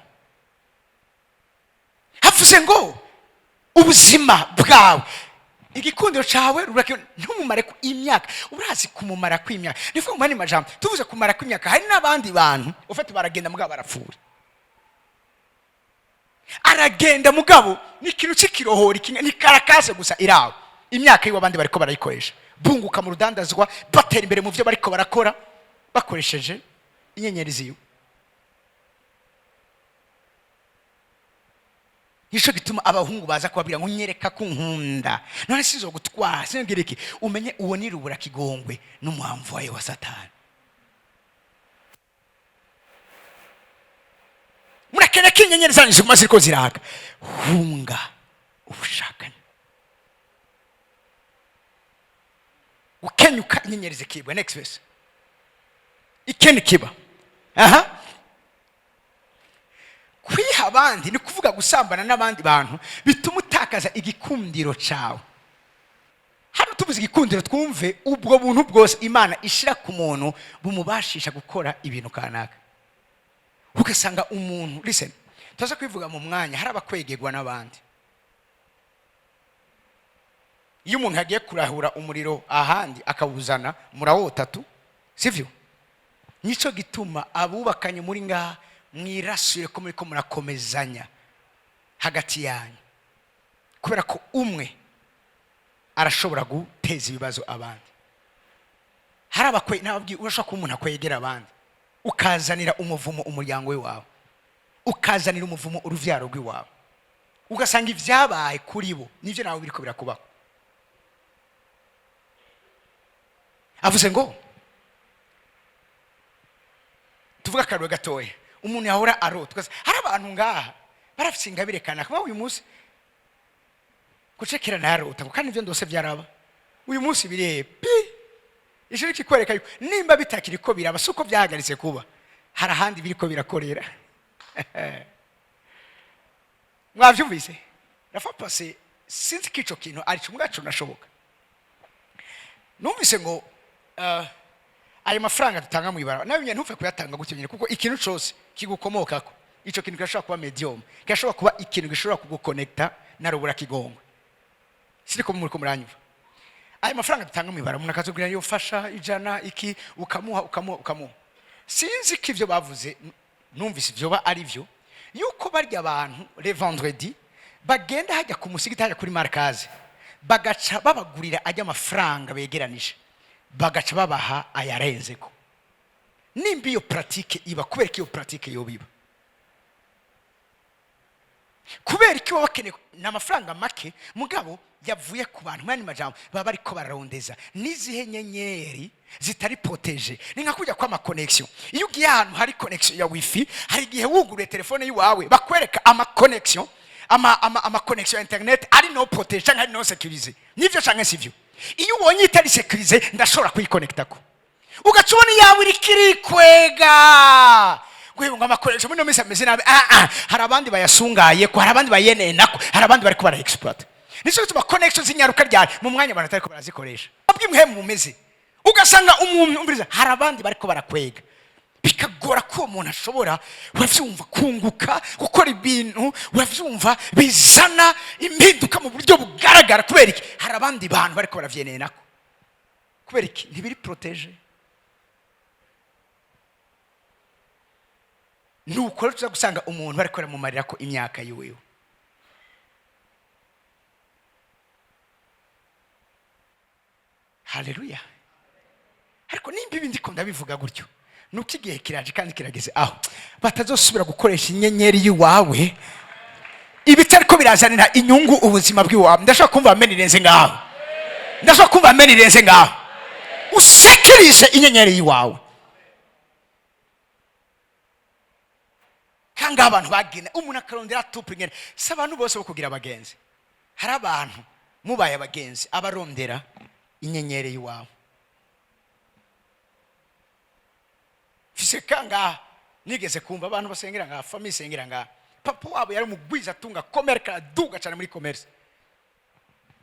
Havuze ngo ubuzima bwawe, igikundiro cyawe, ntumumare ku imyaka. Urazi kumumara kw'imyaka ni mu yandi majambo tuvuze kumara kw'imyaka, hari n'abandi bantu ufite baragenda mugabo barapfuye. Aragenda mugabo ni ikintu cy'ikirohori kimwe, ni karakase gusa irawe. Imyaka yiwe abandi bariko barayikoresha, bunguka mu rudandazwa, batera imbere mu byo bariko barakora bakoresheje inyenyeri ziwe. Nico gituma abahungu baza kubabwira ngo nyereka ko unkunda, none sizo gutwara sinubwira iki. Umenye uwo ni rubura kigongwe n'umuhamvu wawe wa Satani. Murakeneye ko inyenyeri zanyu ziguma ziriko ziraka. Hunga ubushakanye, gukenyuka, inyenyeri zikibwa. Next verse. Ikindi kiba aha, kwiha abandi, ni kuvuga gusambana n'abandi bantu, bituma utakaza igikundiro cyawe. Hano tuvuze igikundiro, twumve ubwo buntu bwose Imana ishira ku muntu bumubashisha gukora ibintu kanaka. Ugasanga umuntu, listen, tuza kwivuga mu mwanya, hari abakwegerwa n'abandi. Iyo umuntu yagiye kurahura umuriro ahandi akawuzana, murawota tu, sivyo? Nico gituma abubakanye muri ngaha mwirasire ko muriko murakomezanya hagati yanyu, kubera ko umwe arashobora guteza ibibazo abandi. Hari abakwe nababwiye, urashobora kuba umuntu akwegera abandi, ukazanira umuvumo umuryango we wawe, ukazanira umuvumo uruvyaro rw'iwawe, ugasanga ibyabaye kuri bo nibyo nawe biriko birakubaho. Avuze ngo tuvuge akarwe gatoya, umuntu yahora arota. Hari abantu ngaha barafise ingabire kanaka, kuba uyu munsi gucekera ntarota ngo kandi ibyo ndose byaraba uyu munsi birihe pi. Ijuru kikwereka yuko nimba bitakiri ko biraba, si uko byahagaritse kuba, hari ahandi biriko birakorera. Mwavyumvise rafa pase? Sinzi ko ico kintu ari cyo ubwacu nashoboka. Numvise ngo ayo mafaranga dutanga mu ibarabara nawe nyine ntupfe kuyatanga gutyo nyine, kuko ikintu cyose kigukomokako, ico kintu kirashobora kuba medium, kirashobora kuba ikintu gishobora kugukonekta na rubura kigongwe. Siriko muri ko muranyumva? Ayo mafaranga dutanga mu ibarabara, umuntu akazubwira yo fasha 100 iki, ukamuha, ukamuha, ukamuha. Sinzi ko ivyo bavuze numvise ivyo ba ari byo, yuko barya abantu le vendredi bagenda hajya ku musigiti, hajya kuri markaze, bagaca babagurira ajya amafaranga begeranije, bagaca babaha ayarenzeko. Nimba iyo pratique iba, kubera ko iyo pratique yoba iba, kubera ko baba bakeneye ni amafaranga make mugabo yavuye ku bantu. Mwanya majambo baba bariko bararondeza n'izihe nyenyeri zitari protégées. Ni nka kujya kw'ama connexion. Iyo ugiye ahantu hari connexion ya wifi, hari igihe wuguruye telefone y'iwawe bakwereka ama connexion, ama connexion ya internet ari non protégé canke ari non sécurisé. Nivyo canke sivyo? Iyo ubonye itari sécurisé, ndashobora kuyikonectako, ugaca ubona iyawe iriko irikwega ngo amakoresho muri ino minsi ameze nabi. Ah, ah, hari abandi bayasungaye ko, hari abandi bayenenako, hari abandi bariko bara exploit. Nicyo gituma connection zinyaruka ryari mu mwanya abantu batariko barazikoresha. Bw'imwe mumeze, ugasanga umuntu, umviriza, hari abandi bariko barakwega, bikagora ko uwo muntu ashobora, uravyumva, kunguka, gukora ibintu, uravyumva, bizana impinduka mu buryo bugaragara. Kubera iki? Hari abandi bantu bariko baravyenenako. Kubera iki? Ntibiri protégé. Nuko rero tuza gusanga umuntu bariko baramumarira ko imyaka yiwewe. Haleluya! Ariko nimba ibi ndiko ndabivuga gutyo, nuko igihe kiraje kandi kirageze aho batazosubira gukoresha inyenyeri y'iwawe ibitariko birazanira inyungu ubuzima bw'iwawe. Ndashaka kumva amen irenze ngaho. Ndashaka kumva amen irenze ngaho. Usekirishe inyenyeri y'iwawe. Kandi abantu bagenda, umuntu akarondera tupu ingene. Si abantu bose bo kugira abagenzi. Hari abantu mubaye abagenzi abarondera inyenyeri y'iwawe. Mfise kangaha nigeze kumva abantu basengera ngaha, famille isengera ngaha, papa wabo yari umugwiza atunga commerce, araduga cyane muri commerce.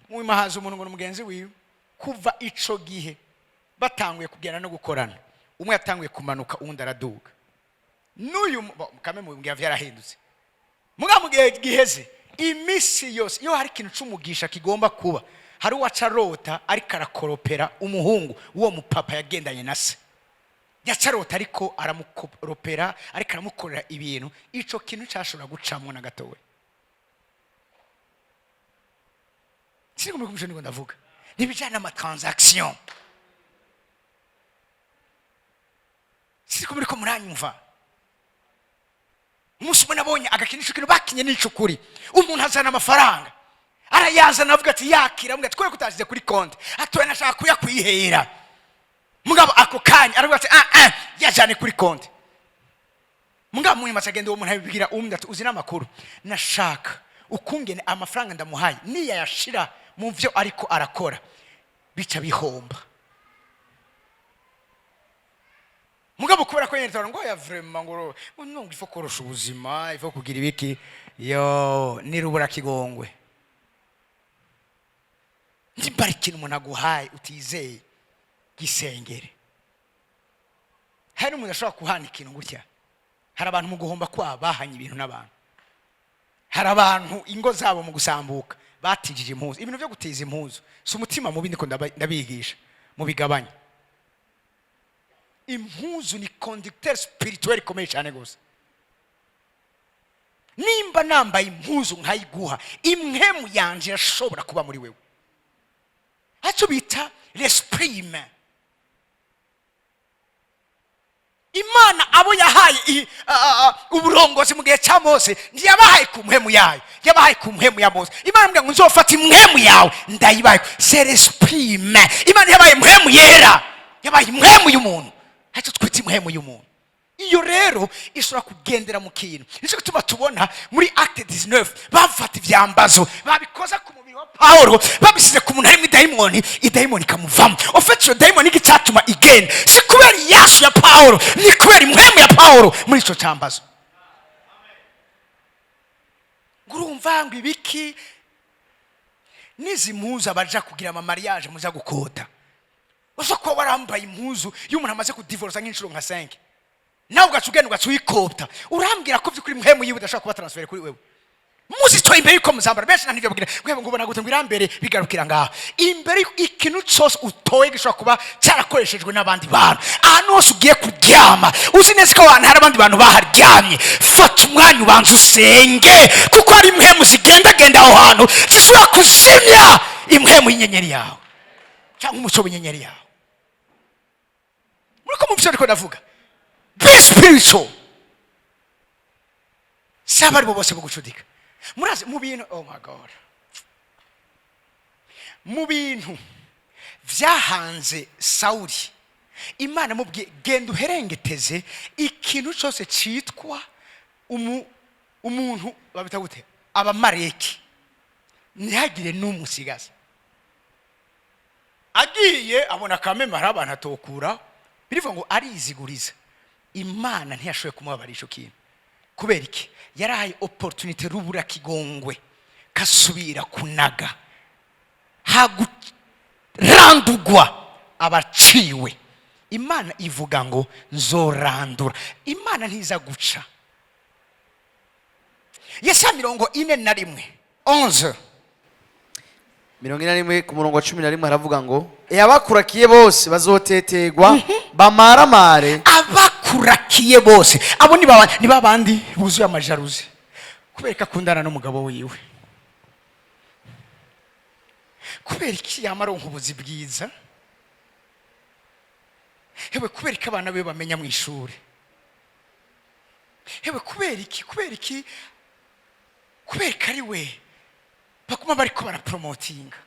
Munyuma haza umuntu ngo ni umugenzi wiwe. Kuva ico gihe batanguye kugenda no gukorana, umwe yatanguye kumanuka, uwundi araduga. N'uyu kame mubwira vyarahindutse. Muga mu gihe giheze, iminsi yose iyo hari ikintu c'umugisha kigomba kuba, hari uwaca arota ariko arakoropera umuhungu w'uwo mupapa yagendanye na se. Yaca arota ariko aramukoropera, ariko aramukorera ibintu. Ico kintu cashobora gucamwo na gatoya. Sinigomba kumvisha, niko ndavuga nibijanye n'amatransaction. Siniko muriko muranyumva. Umunsi umwe nabonye agakinisho, kintu bakinye n'icukuri. Umuntu azana amafaranga, arayazana, avuga ati yakira, avuga ati kubera ko utashyize kuri konti, atoye nashaka kuyakwihera. Mugabo ako kanya aravuga ati ah ah, yajane kuri konti. Mugabo munyuma agenda uwo muntu abibwira undi ati uzi n'amakuru, nashaka ukungene amafaranga ndamuhaye niyayashira mu vyo ariko arakora bica bihomba. Mugabo kubera ko nyene ngo ya vraiment ngo ngo il faut korosha ubuzima, il faut kugira ibiki, yo nirubura kigongwe. Nimba ari ikintu umuntu aguhaye utizeye, gisengere. Hari n'umuntu ashobora kuhana ikintu gutya. Hari abantu mu guhomba kwabo bahanye ibintu n'abantu. Hari abantu ingo zabo mu gusambuka batijije impuzu. Ibintu byo gutiza impuzu si umutima mubi, ndiko ndabigisha mubigabanye. Impuzu ni conducteur spirituel ikomeye cyane gose. Nimba nambaye impuzu nkayiguha, impwemu yanje irashobora kuba muri wewe, icyo bita l'esprit humain. Imana abo yahaye uburongozi mu gihe cya Mose, ntiyabahaye ku mpwemu yayo, yabahaye ku mpwemu ya Mose. Imana iramubwira ngo nzofata impwemu yawe ndayibaye. C'est l'esprit humain. Imana yabaye impwemu yera, yabaye impwemu y'umuntu, aricyo twita impwemu y'umuntu. Iyo rero ishobora kugendera mu kintu. Nicyo gituma tubona muri Acte 19 bafata ivyambazo babikoza ku mubiri wa Paulo, babisize ku muntu harimo idayimoni, idayimoni ikamuvamo. Ufite iyo dayimoni, icyatuma igenda si kubera iyasu ya Paulo, ni kubera impwemu ya Paulo muri ico cambazo. Urumva ngo ibiki n'izi mpuzu abaja kugira ama mariage muza gukota, ushobora kuba warambaye impuzu y'umuntu amaze kudivorsa nk'inshuro nka 5, nawe ugaca ugenda ugaca uyikopta. Urambwira ko by'ukuri mpwemu yiwe udashobora kuba transfert kuri wewe? Muzitoye imbere yuko muzambara. Benshi nta nivyo babwira ngo ngo ubona gute ngo irambere bigarukira ngaho. Imbere yuko ikintu cyose utoye gishobora kuba cyarakoreshejwe n'abandi bantu. Ahantu hose ugiye kuryama, uzi neza ko ahantu hari abandi bantu baharyamye, fata umwanya ubanza usenge, kuko hari impwemu zigendagenda aho hantu zishobora kuzimya impwemu y'inyenyeri yawe cyangwa umuco w'inyenyeri yawe. Muri ko muvyo ariko ndavuga, be spiritual. Si abari bo bose bo gucudika. Murazi mu bintu, oh my God, mu bintu vyahanze Sawuli, Imana mubwiye genda uherengeteze ikintu cyose cyitwa umuntu babita gute, Abamareki, ntihagire n'umwe usigaza. Agiye abona kameme hari abantu atokura, birivuga ngo ariziguriza. Imana ntiyashoboye kumubabarira ico kintu. Kubera iki? Yarahaye opportunité rubura kigongwe kasubira kunaga hagurandugwa abaciwe. Imana ivuga ngo nzorandura. Imana ntiza guca. Yesaya 41:11. 41 ku murongo wa 11 haravuga ngo: abakurakiye bose bazotetegwa bamaramare. Abakurakiye bose, abo ni babandi buzuye ama jalousie kubera ko akundana n'umugabo wiwe, kubera iki yama aronka ubuzi bwiza, hewe, kubera ko abana be bamenya mu ishuri, hewe, kubera iki, kubera iki, kubera ko ari we baguma bariko baraporomotinga.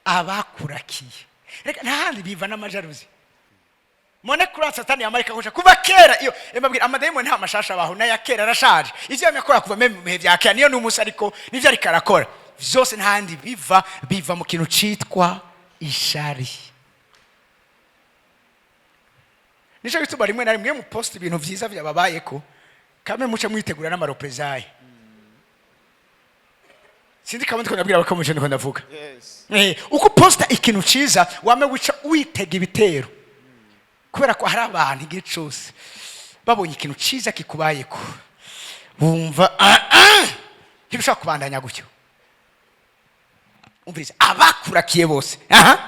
Abakurakiye, reka, nta handi biva n'ama jalousie. Mone kuri Satani yamarika kosha kuva kera. Iyo mbabwira, amadayimoni nta mashasha abaho, n'aya kera arashaje. Ivyo yamye akora kuva mu bihe vya kera niyo n'umunsi, ariko nivyo ariko arakora vyose. Nta handi biva, biva mu kintu citwa ishari. Nico gituma rimwe na rimwe muposta ibintu vyiza vyababayeko, kamwe muce mwitegura n'ama représailles. Sinzi kamwe ndiko ndabwira abakomeje, ndiko ndavuga. Uko uposta ikintu ciza, wame wica witega ibitero, kubera ko hari abantu igihe cose babonye ikintu ciza kikubayeko bumva "Ah, ah, ntibishobora kubandanya gutyo." Umviriza, abakurakiye bose, aha.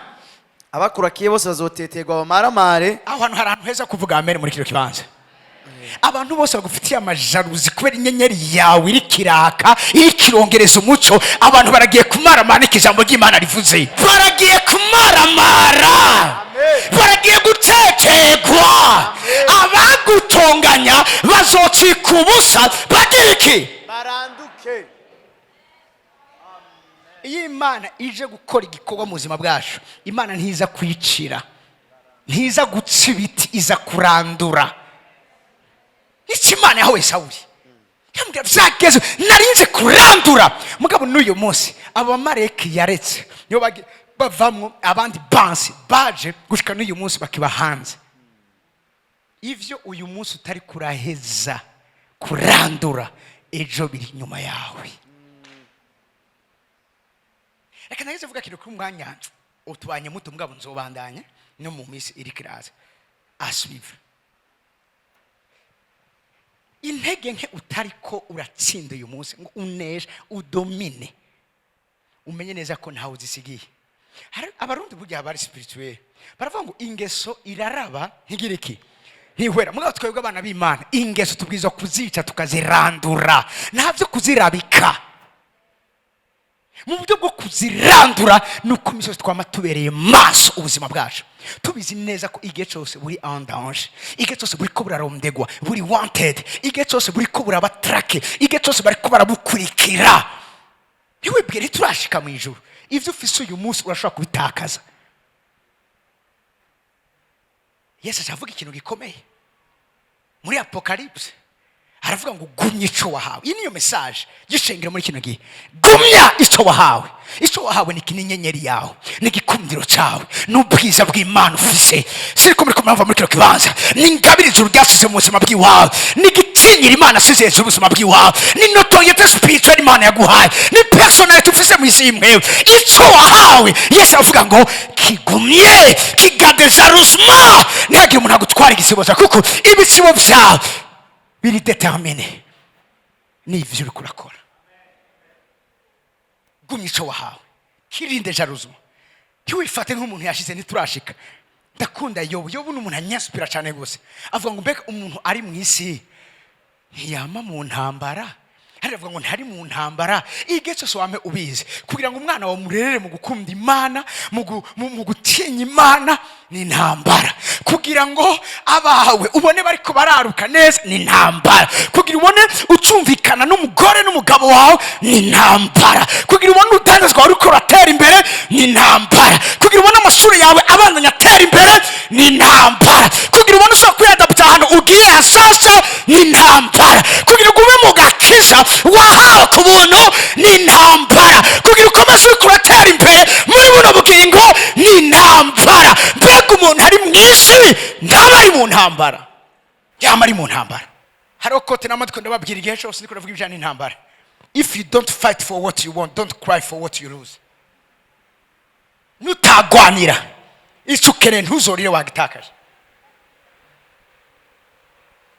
Abakurakiye bose bazoteterwa bamaramare. Aho hantu hari ahantu heza kuvuga amen muri kino kibanza. Abantu bose bagufitiye ama jalousie kubera inyenyeri yawe iri kiraka, iri kirongereza umuco, abantu baragiye kumaramara. Niko ijambo ry'Imana rivuze, baragiye kumaramara, baragiye gutetegwa. Abagutonganya bazocika ubusa, bagira iki? Baranduke. Iyo Imana ije gukora igikorwa mu buzima bwacu, Imana ntiza kwicira, ntiza guca ibiti, iza kurandura. Icyo Imana yahawe Sawuli, yambwira byageze, narinze kurandura. Mugabo n'uyu munsi abamareki yaretse nibo bavamwo abandi bansi baje gushika n'uyu munsi bakiba hanze. Ivyo uyu munsi utari kuraheza kurandura, ejo biri inyuma yawe. Reka nageze vuga kintu k'umwanya utubanye muto, mugabo nzobandanya no mu minsi iri kiraza. À suivre. Intege nke utariko uratsinda uyu munsi ngo uneshe, udomine, umenye neza ko ntawe uzisigiye. Hari Abarundi burya bari spirituel, baravuga ngo ingeso iraraba ntigira iki? Ntihwera. Mugabo twebwe abana b'Imana, ingeso tubwirizwa kuzica tukazirandura, nta byo kuzirabika. Mu buryo bwo kuzirandura ni uko imisozi twama tubereye maso, ubuzima bwacu tubizi neza ko igihe cyose buri en danger, igihe cyose buri ko burarondegwa, buri wanted, igihe cyose buri ko buraba traqué, igihe cyose bari ko barabukurikira. Ntiwibwire ntiturashika mu ijuru. Ibyo ufise uyu munsi urashobora kubitakaza. Yesu avuga ikintu gikomeye muri Apocalypse, aravuga ngo gumya ico wahawe. Iyi niyo message gishengero muri kino gihe: gumya ico wahawe. Ico wahawe ni inyenyeri yawe, ni igikundiro cyawe, n'ubwiza bw'Imana ufise. Siriko muri kumva muri kino kibanza, ni ingabire ijuru ryasize mu buzima bw'iwawe, ni igitinyiro Imana asize hejuru y'ubuzima bw'iwawe, ni notoriété spirituelle Imana yaguhaye, ni personnalité ufise mu isi y'imwewe. Ico wahawe, Yesu aravuga ngo kigumye, kigarde jalousement, ntihagire umuntu agutwara igisibo cyawe, kuko ibisibo byawe biri déterminé n'ivyo uriko urakora. Gumya ico wahawe, kirinde jalousement, ntiwifate nk'umuntu yashize, ntiturashika. Ndakunda Yobu. Yobu ni umuntu anyasipira cyane gose. Avuga ngo mbega umuntu ari mu isi ntiyama mu ntambara? Hari avuga ngo ntari mu ntambara. Igihe cyose wame ubizi, kugira ngo umwana wawe murerere mu gukunda Imana, mu gutinya Imana, ni intambara. Kugira ngo abawe ubone bariko bararuka neza, ni intambara. Kugira ubone ucumvikana n'umugore n'umugabo wawe, ni intambara. Kugira ubone urudandazwa wawe uriko uratera imbere, ni intambara. Kugira ubone amashuri yawe abandanya atera imbere, ni intambara. Kugira ubone ushobora kwiyadaputa ahantu ugiye hashasha, ni intambara. Kugira ngo ube mu gakiza wahawe ku buntu, ni intambara. Kugira ukomeze uriko uratera imbere muri buno bugingo, ni intambara. Mbega umuntu ari mu isi ntaba ari mu ntambara? Yama ari mu ntambara. Hariho quote n'amatwi ndababwira igihe cyose ndiko ndavuga ibijyanye n'intambara: "If you don't fight for what you want, don't cry for what you lose." Nutagwanira icyo ukeneye, ntuzorire wagitakaje.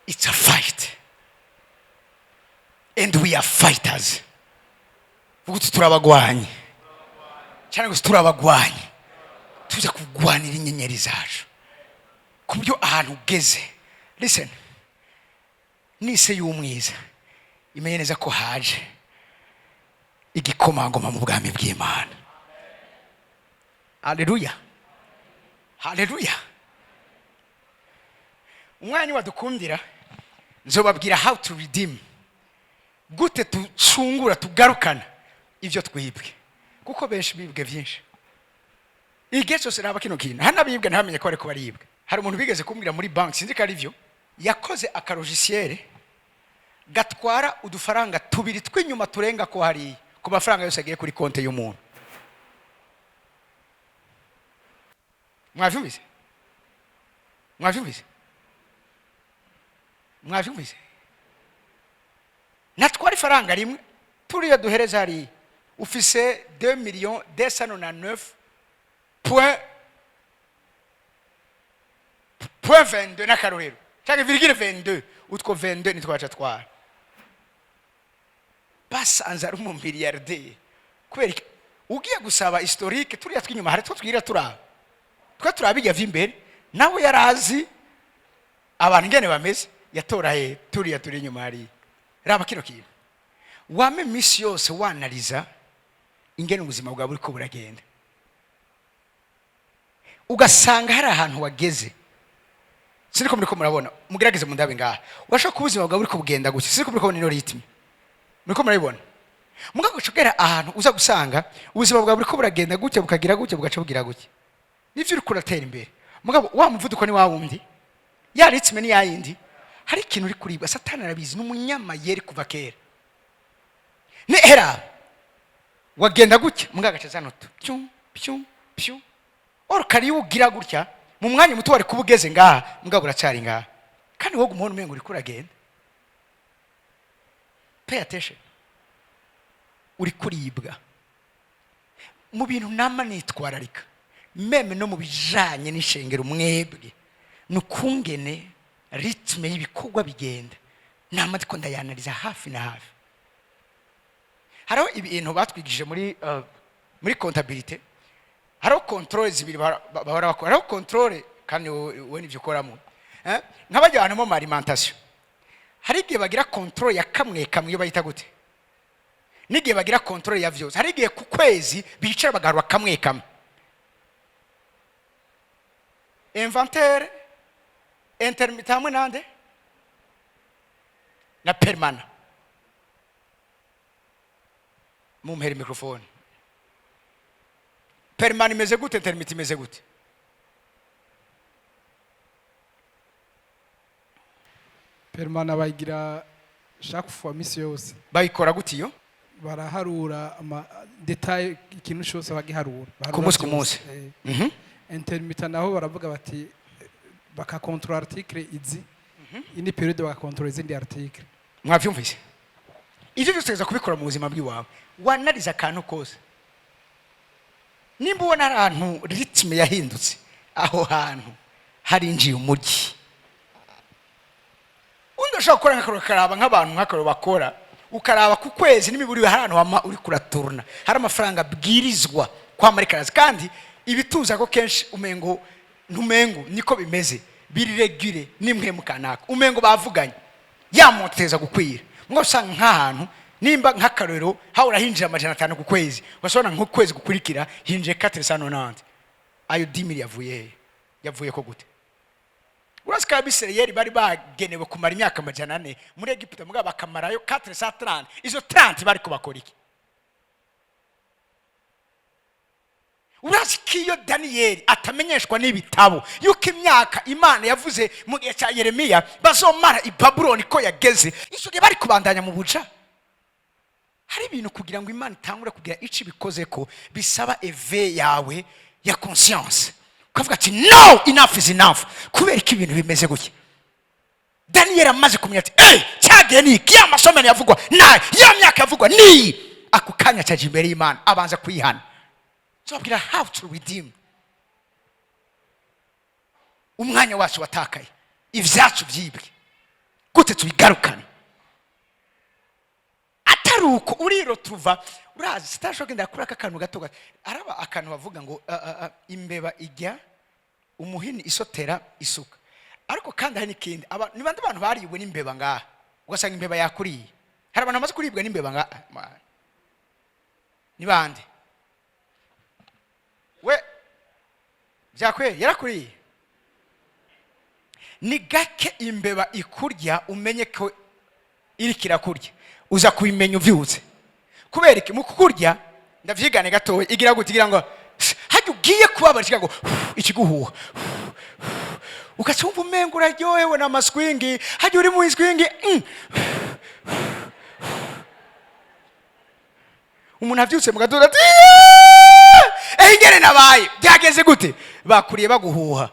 It's a fight and we are fighters. Vuga uti turabagwanyi cyane gusa, turabagwanyi, tuza kugwanira inyenyeri zacu ku buryo ahantu ugeze. Listen, nise y'umwiza, imenye neza ko haje igikomangoma mu bwami bw'Imana. Haleluya, haleluya! Umwanya wadukundira nzobabwira how to redeem, gute tucungura, tugarukana ibyo twibwe, kuko benshi bibwe byinshi. Igihe cyose raba kino kintu, hari n'abibwe ntibamenye ko bariko baribwa. Hari umuntu bigeze kumbwira muri banki, sinzi ko ari byo, yakoze aka logiciel gatwara udufaranga tubiri tw'inyuma turenga ko hariya ku mafaranga yose agiye kuri konti y'umuntu. Mwavyumvise? Mwavyumvise? Mwavyumvise? Natwara ifaranga rimwe turiya duhereza hariya, ufise 2 millions 299 point 22 n'akarorero, cyangwa virgule 22, utwo 22 nitwaca twara. Basanze ari umumiliyarderi. Kubera iki? Ugiye gusaba historique, turiya tw'inyuma hari two twira turaba, twe turabijya vy'imbere. Nawe yarazi abantu ingene bameze, yatora he? Turiya turi inyuma hariya. Raba kino kintu, wame iminsi yose wanariza ingene ubuzima bwawe buriko buragenda, ugasanga hari ahantu wageze. Siniko muriko murabona? Mugerageze mundabe ngaha. Urashobora kuba ubuzima bwawe buriko bugenda gutya, siniko muriko mubona ino rythme? Muriko murabibona? Mugabo uca ugera ahantu uza gusanga ubuzima bwawe buriko buragenda gutya, bukagira gutya, bugaca bugira gutya. Nivyo, uriko uratera imbere, mugabo wa muvuduko ni wa wundi, ya rythme ni yayindi. Hari ikintu uri kuribwa. Satani arabizi, ni umunyamayeri kuva kera. Ni era wagenda gutya, mugabo agaca azana utu pyu pyu pyu. Or kari ugira gutya, mu mwanya muto wari kuba ugeze ngaha, mugabo uracari ngaha, kandi wowe umubona umengo uriko uragenda. Pay attention, uri kuribwa. Mu bintu nama nitwararika, même no mu bijanye n'ishengero, mwebwe ni ukungene rythme y'ibikorwa bigenda. Nama ndiko ndayanariza hafi na hafi. Hariho ibintu batwigishije muri comptabilité. Hariho contrôle zibiri bahora bakora. Hariho contrôle, kandi wowe nivyo ukoramo, eh? Nk'abajya ahantu mu alimentation, hari igihe bagira contrôle ya kamwe kamwe, iyo bayita gute, n'igihe bagira contrôle ya vyose. Hari igihe ku kwezi bicara bagaharura kamwe kamwe, inventaire intermittent hamwe nande na permanent. Mumpere microphone. Permanent imeze gute? Intermittent imeze gute? Permanent bayigira chaque fois, misi yose. Bayikora gute iyo? Baraharura ama détail, ikintu cyose bagiharura. Ku munsi ku munsi. Intermittent naho baravuga bati bakakontorora article izi, indi période bagakontorora izindi article. Mwavyumvise? Ivyo byose utegereza kubikora mu buzima bw'iwawe, wanariza akantu kose. Nimba ubona hari ahantu rythme yahindutse, aho hantu harinjiye umujyi. Undi ushobora gukora nk'akaroro, ukaraba nk'abantu nk'akaroro bakora, ukaraba ku kwezi n'imiburi, hari ahantu wama uri kuraturuna, hari amafaranga abwirizwa kwa marikarazi. Kandi ibituza ko kenshi umengo ntumengo niko bimeze, biri régulier nimwe mukanaka, umengo bavuganye yamoteza gukwira. Mwo usanga nk'ahantu nimba nk'akarorero hahora hinjira 500 ku kwezi, ugasubona nk'ukwezi gukurikira hinjiye 490. Ayo 10 000 yavuye he? Yavuye ko gute? Urazi ko Abisirayeli bari bagenewe kumara imyaka 400 muri Egiputa, mugabo bakamarayo 430. Izo 30 bari kubakora iki? Urazi ko iyo Daniyeli atamenyeshwa n'ibitabo yuko imyaka Imana yavuze mu gihe cya Yeremiya bazomara i Babuloni ko yageze, icyo gihe bari kubandanya mu buja? Hari ibintu kugira ngo Imana itangure kugira icyo ibikoze ko bisaba éveil yawe ya conscience, ukavuga ati: "No, enough is enough." Kubera ko ibintu bimeze gutya, Daniyeli amaze kumenya ati: "Ey, cyagiye ni iki? Ya masomero yavugwa na ya myaka yavugwa ni." Ako kanya cyaje imbere y'Imana, abanza kuyihana. Tubabwira how to redeem umwanya wacu watakaye, ibyacu byibwe, gute tubigarukana. Atari uko uriro tuva. Urazi sitashobora kugenda kuri aka kantu gato gato. Araba akantu bavuga ngo imbeba ijya umuhini isotera isuka. Ariko kandi hari n'ikindi. Ni bande abantu bariwe n'imbeba ngaha, ugasanga imbeba yakuriye? Hari abantu bamaze kuribwa n'imbeba ngaha? Ni bande? We byakweye, yarakuriye. Ni gake imbeba ikurya umenye ko iriko irakurya, uza kubimenya uvyutse. Kubera iki? Mu kukurya, ndavyigane gatoya, igira gute? Igira ngo hajya ugiye kubabara, ikigira ngo ikiguhuha, ugaca wumva umenga uraryohewe n'amaswingi, hajya uri mu iswingi. Umuntu avyutse mu gatondo ati: "Ehe, ingene nabaye, byageze gute?" Bakuriye baguhuha.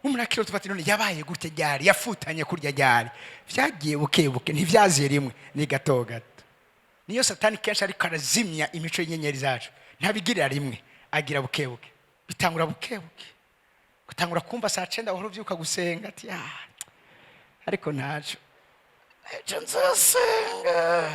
Umuntu akirota ati: "None yabaye gute? Ryari yafutanye kurya? Ryari?" Vyagiye buke buke, ntivyaziye rimwe, ni gato gato. Niyo Satani kenshi ariko arazimya imico y'inyenyeri zacu, ntabigirira rimwe, agira buke buke. Bitangura buke buke, gutangura kumva saa 9 wahora uvyuka gusenga, ati: "Ah, ariko ntaco, ejo nzasenga."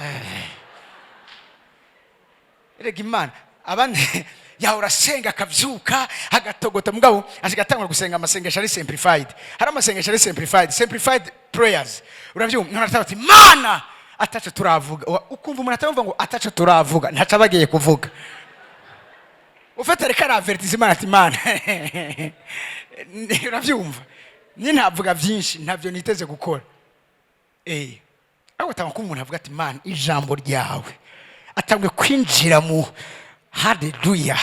Erega Imana, abandi yahora asenga akavyuka agatogota, mugabo asiga atangura gusenga amasengesho ari simplified. Hari amasengesho ari simplified, simplified prayers, uravyumva? Umuntu aravuga ati: "Mana, ataco turavuga." Ukumva umuntu atamva ngo ataco turavuga, ntaco aba agiye kuvuga. Ufite reka aravertiza Imana ati: "Imana, uravyumva, ni ntavuga byinshi, ntabyo niteze gukora." Ariko atanga ko umuntu avuga ati: "Imana, ijambo ryawe," atangwe kwinjira mu, haleluya,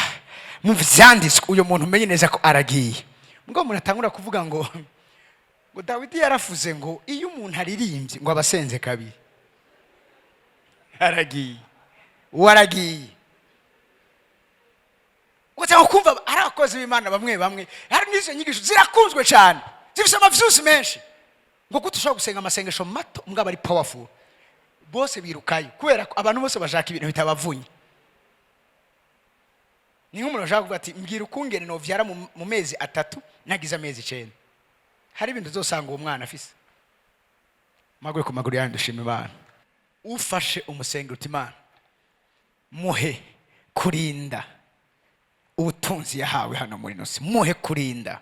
mu vyanditswe, uyo muntu umenye neza ko aragiye. Ngo umuntu atangura kuvuga ngo Dawidi yaravuze ngo iyo umuntu aririmbye ngo aba asenze kabiri, aragiye, uwo aragiye. Ugasanga kumva ari abakozi b'Imana bamwe bamwe, hari n'izo nyigisho zirakunzwe cyane, zifite amavyusi menshi, ngo gute ushobora gusenga amasengesho mato mbwa ari powerful. Bose birukayo kubera ko abantu bose bashaka ibintu bitabavunye. Ni nk'umuntu ashaka kuvuga ati: "Mbwira ukungene novyara mu mezi 3 nagize amezi 9." Hari ibintu uzosanga uwo mwana afise. Magwe ku maguru yanyu, dushima Imana. Ufashe umusengero uti: "Imana, muhe kurinda ubutunzi yahawe hano muri nosi, muhe kurinda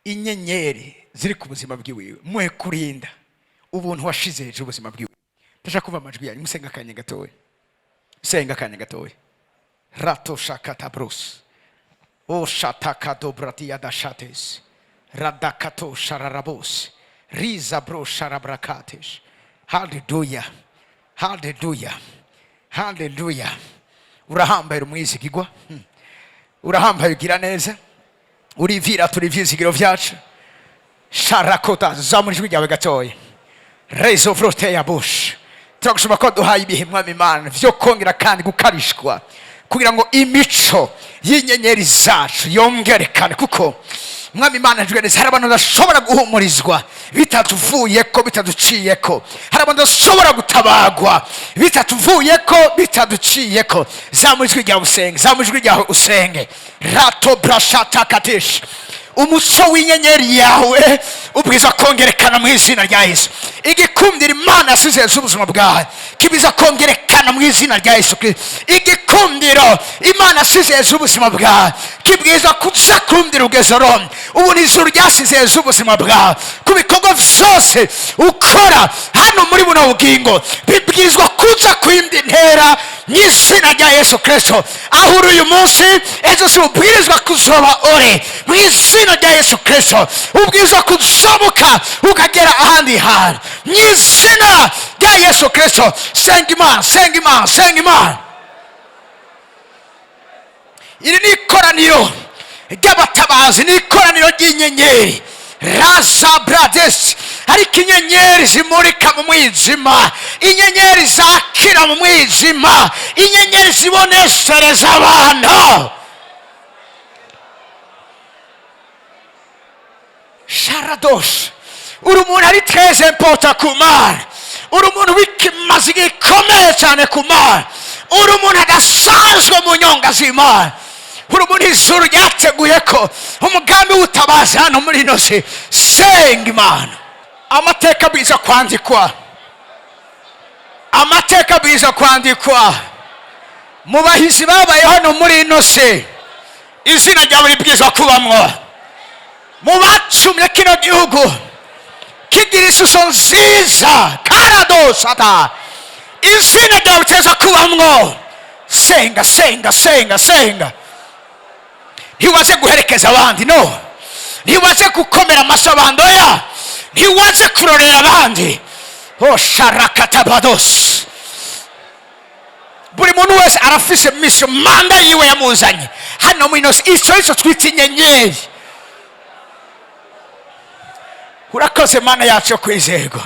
inyenyeri ziri ku buzima bwiwiwe, muhe kurinda ubuntu washize hejuru ubuzima bwiwe." Ndashaka kumva amajwi yanyu musenga akanya gatoya, senga akanya gatoya. Rato shakata bros o shataka dobratia dashates radakato shararabos riza bro sharabrakatesh. Haleluya, haleluya, haleluya! Urahambaye, umwizigigwa. Urahambaye, ugira neza, urivira, turi ivyizigiro vyacu. Sharakota, zamura ijwi ryawe gatoya. Rezo vroteya bush, turagushima ko duhaye ibihe, Mwami Imana, vyo kongera kandi gukarishwa kugira ngo imico y'inyenyeri zacu yongerekane, kuko Mwami Imana neza, hari abantu badashobora guhumurizwa bitatuvuyeko, bitaduciyeko. Hari abantu badashobora gutabagwa bitatuvuyeko, bitaduciyeko. Zamura ijwi ryawe usenge, zamura ijwi ryawe usenge. Rato brashatakatish, umuco w'inyenyeri yawe ubwiza kongerekana mu izina rya Yesu. Igikundiro Imana yasize z'ubuzima bwawe kibiza kongerekana mu izina rya Yesu Kristo. Igikundiro Imana yasize z'ubuzima bwawe kibwiza kuza kundira ugeze rome. Ubu ni ijuru ryasize z'ubuzima bwawe. Ku bikorwa vyose ukora hano muri buno bugingo bibwirizwa kuza ku yindi ntera mu izina rya Yesu Kristo. Aho uri uyu munsi, ejo si ubwirizwa kuzoba uri mu izina rya Yesu Kristo. Ubwirizwa kuzamuka ukagera ahandi hantu mu izina rya Yesu Kristo. Senga Imana, senga Imana, senga Imana. Iri ni ikoraniro ry'abatabazi, ni ikoraniro ry'inyenyeri raza brades. Ariko inyenyeri zimurika mu mwijima, inyenyeri zakira mu mwijima, inyenyeri ziboneshereza abantu. Sharadosh, uri umuntu ari très important ku Mana, uri umuntu w'ikimazi gikomeye cyane ku Mana, uri umuntu adasanzwe mu nyonga z'Imana, uri umuntu ijuru ryateguye ko umugambi w'ubutabazi hano muri ino si. Senga Imana, amateka biza kwandikwa. Amateka abwirizwa kwandikwa mu bahizi babaye hano muri ino si. Izina ryawe ribwirizwa kubamwo mu bacumye kino gihugu kigira ishusho nziza karadosata. Izina ryawe riteza kubamwo. Senga, senga, senga, senga. Ntiwaze guherekeza abandi, no ntiwaze gukomera amashyi abandi, oya, ntiwaze kurorera abandi. O sharakatabados. Buri muntu wese arafise mission, mandat yiwe yamuzanye hano muri ino si. Ico ico twita inyenyeri. Urakoze, Mana yacu yo kwizerwa.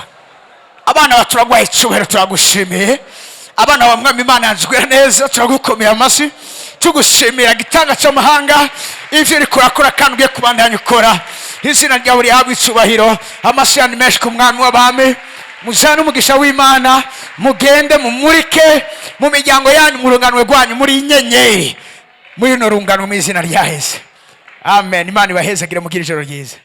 Abana ba turaguhaye icyubahiro, turagushimiye. Abana ba Mwami Imana yanzwe neza, turagukomeye amashyi, tugushimira gitanga cy'amahanga, ivyo uriko urakora kandi ugiye kubandanya ukora. Izina ryawe rihabwe icyubahiro. Amashyi yanyu menshi ku Mwami w'abami. Mujane umugisha w'Imana, mugende mumurike mu miryango yanyu, mu rungano rwanyu. Muri inyenyeri muri runo rungano, mu izina rya Yesu, amen. Imana ibahezagire, mugire ijoro ryiza.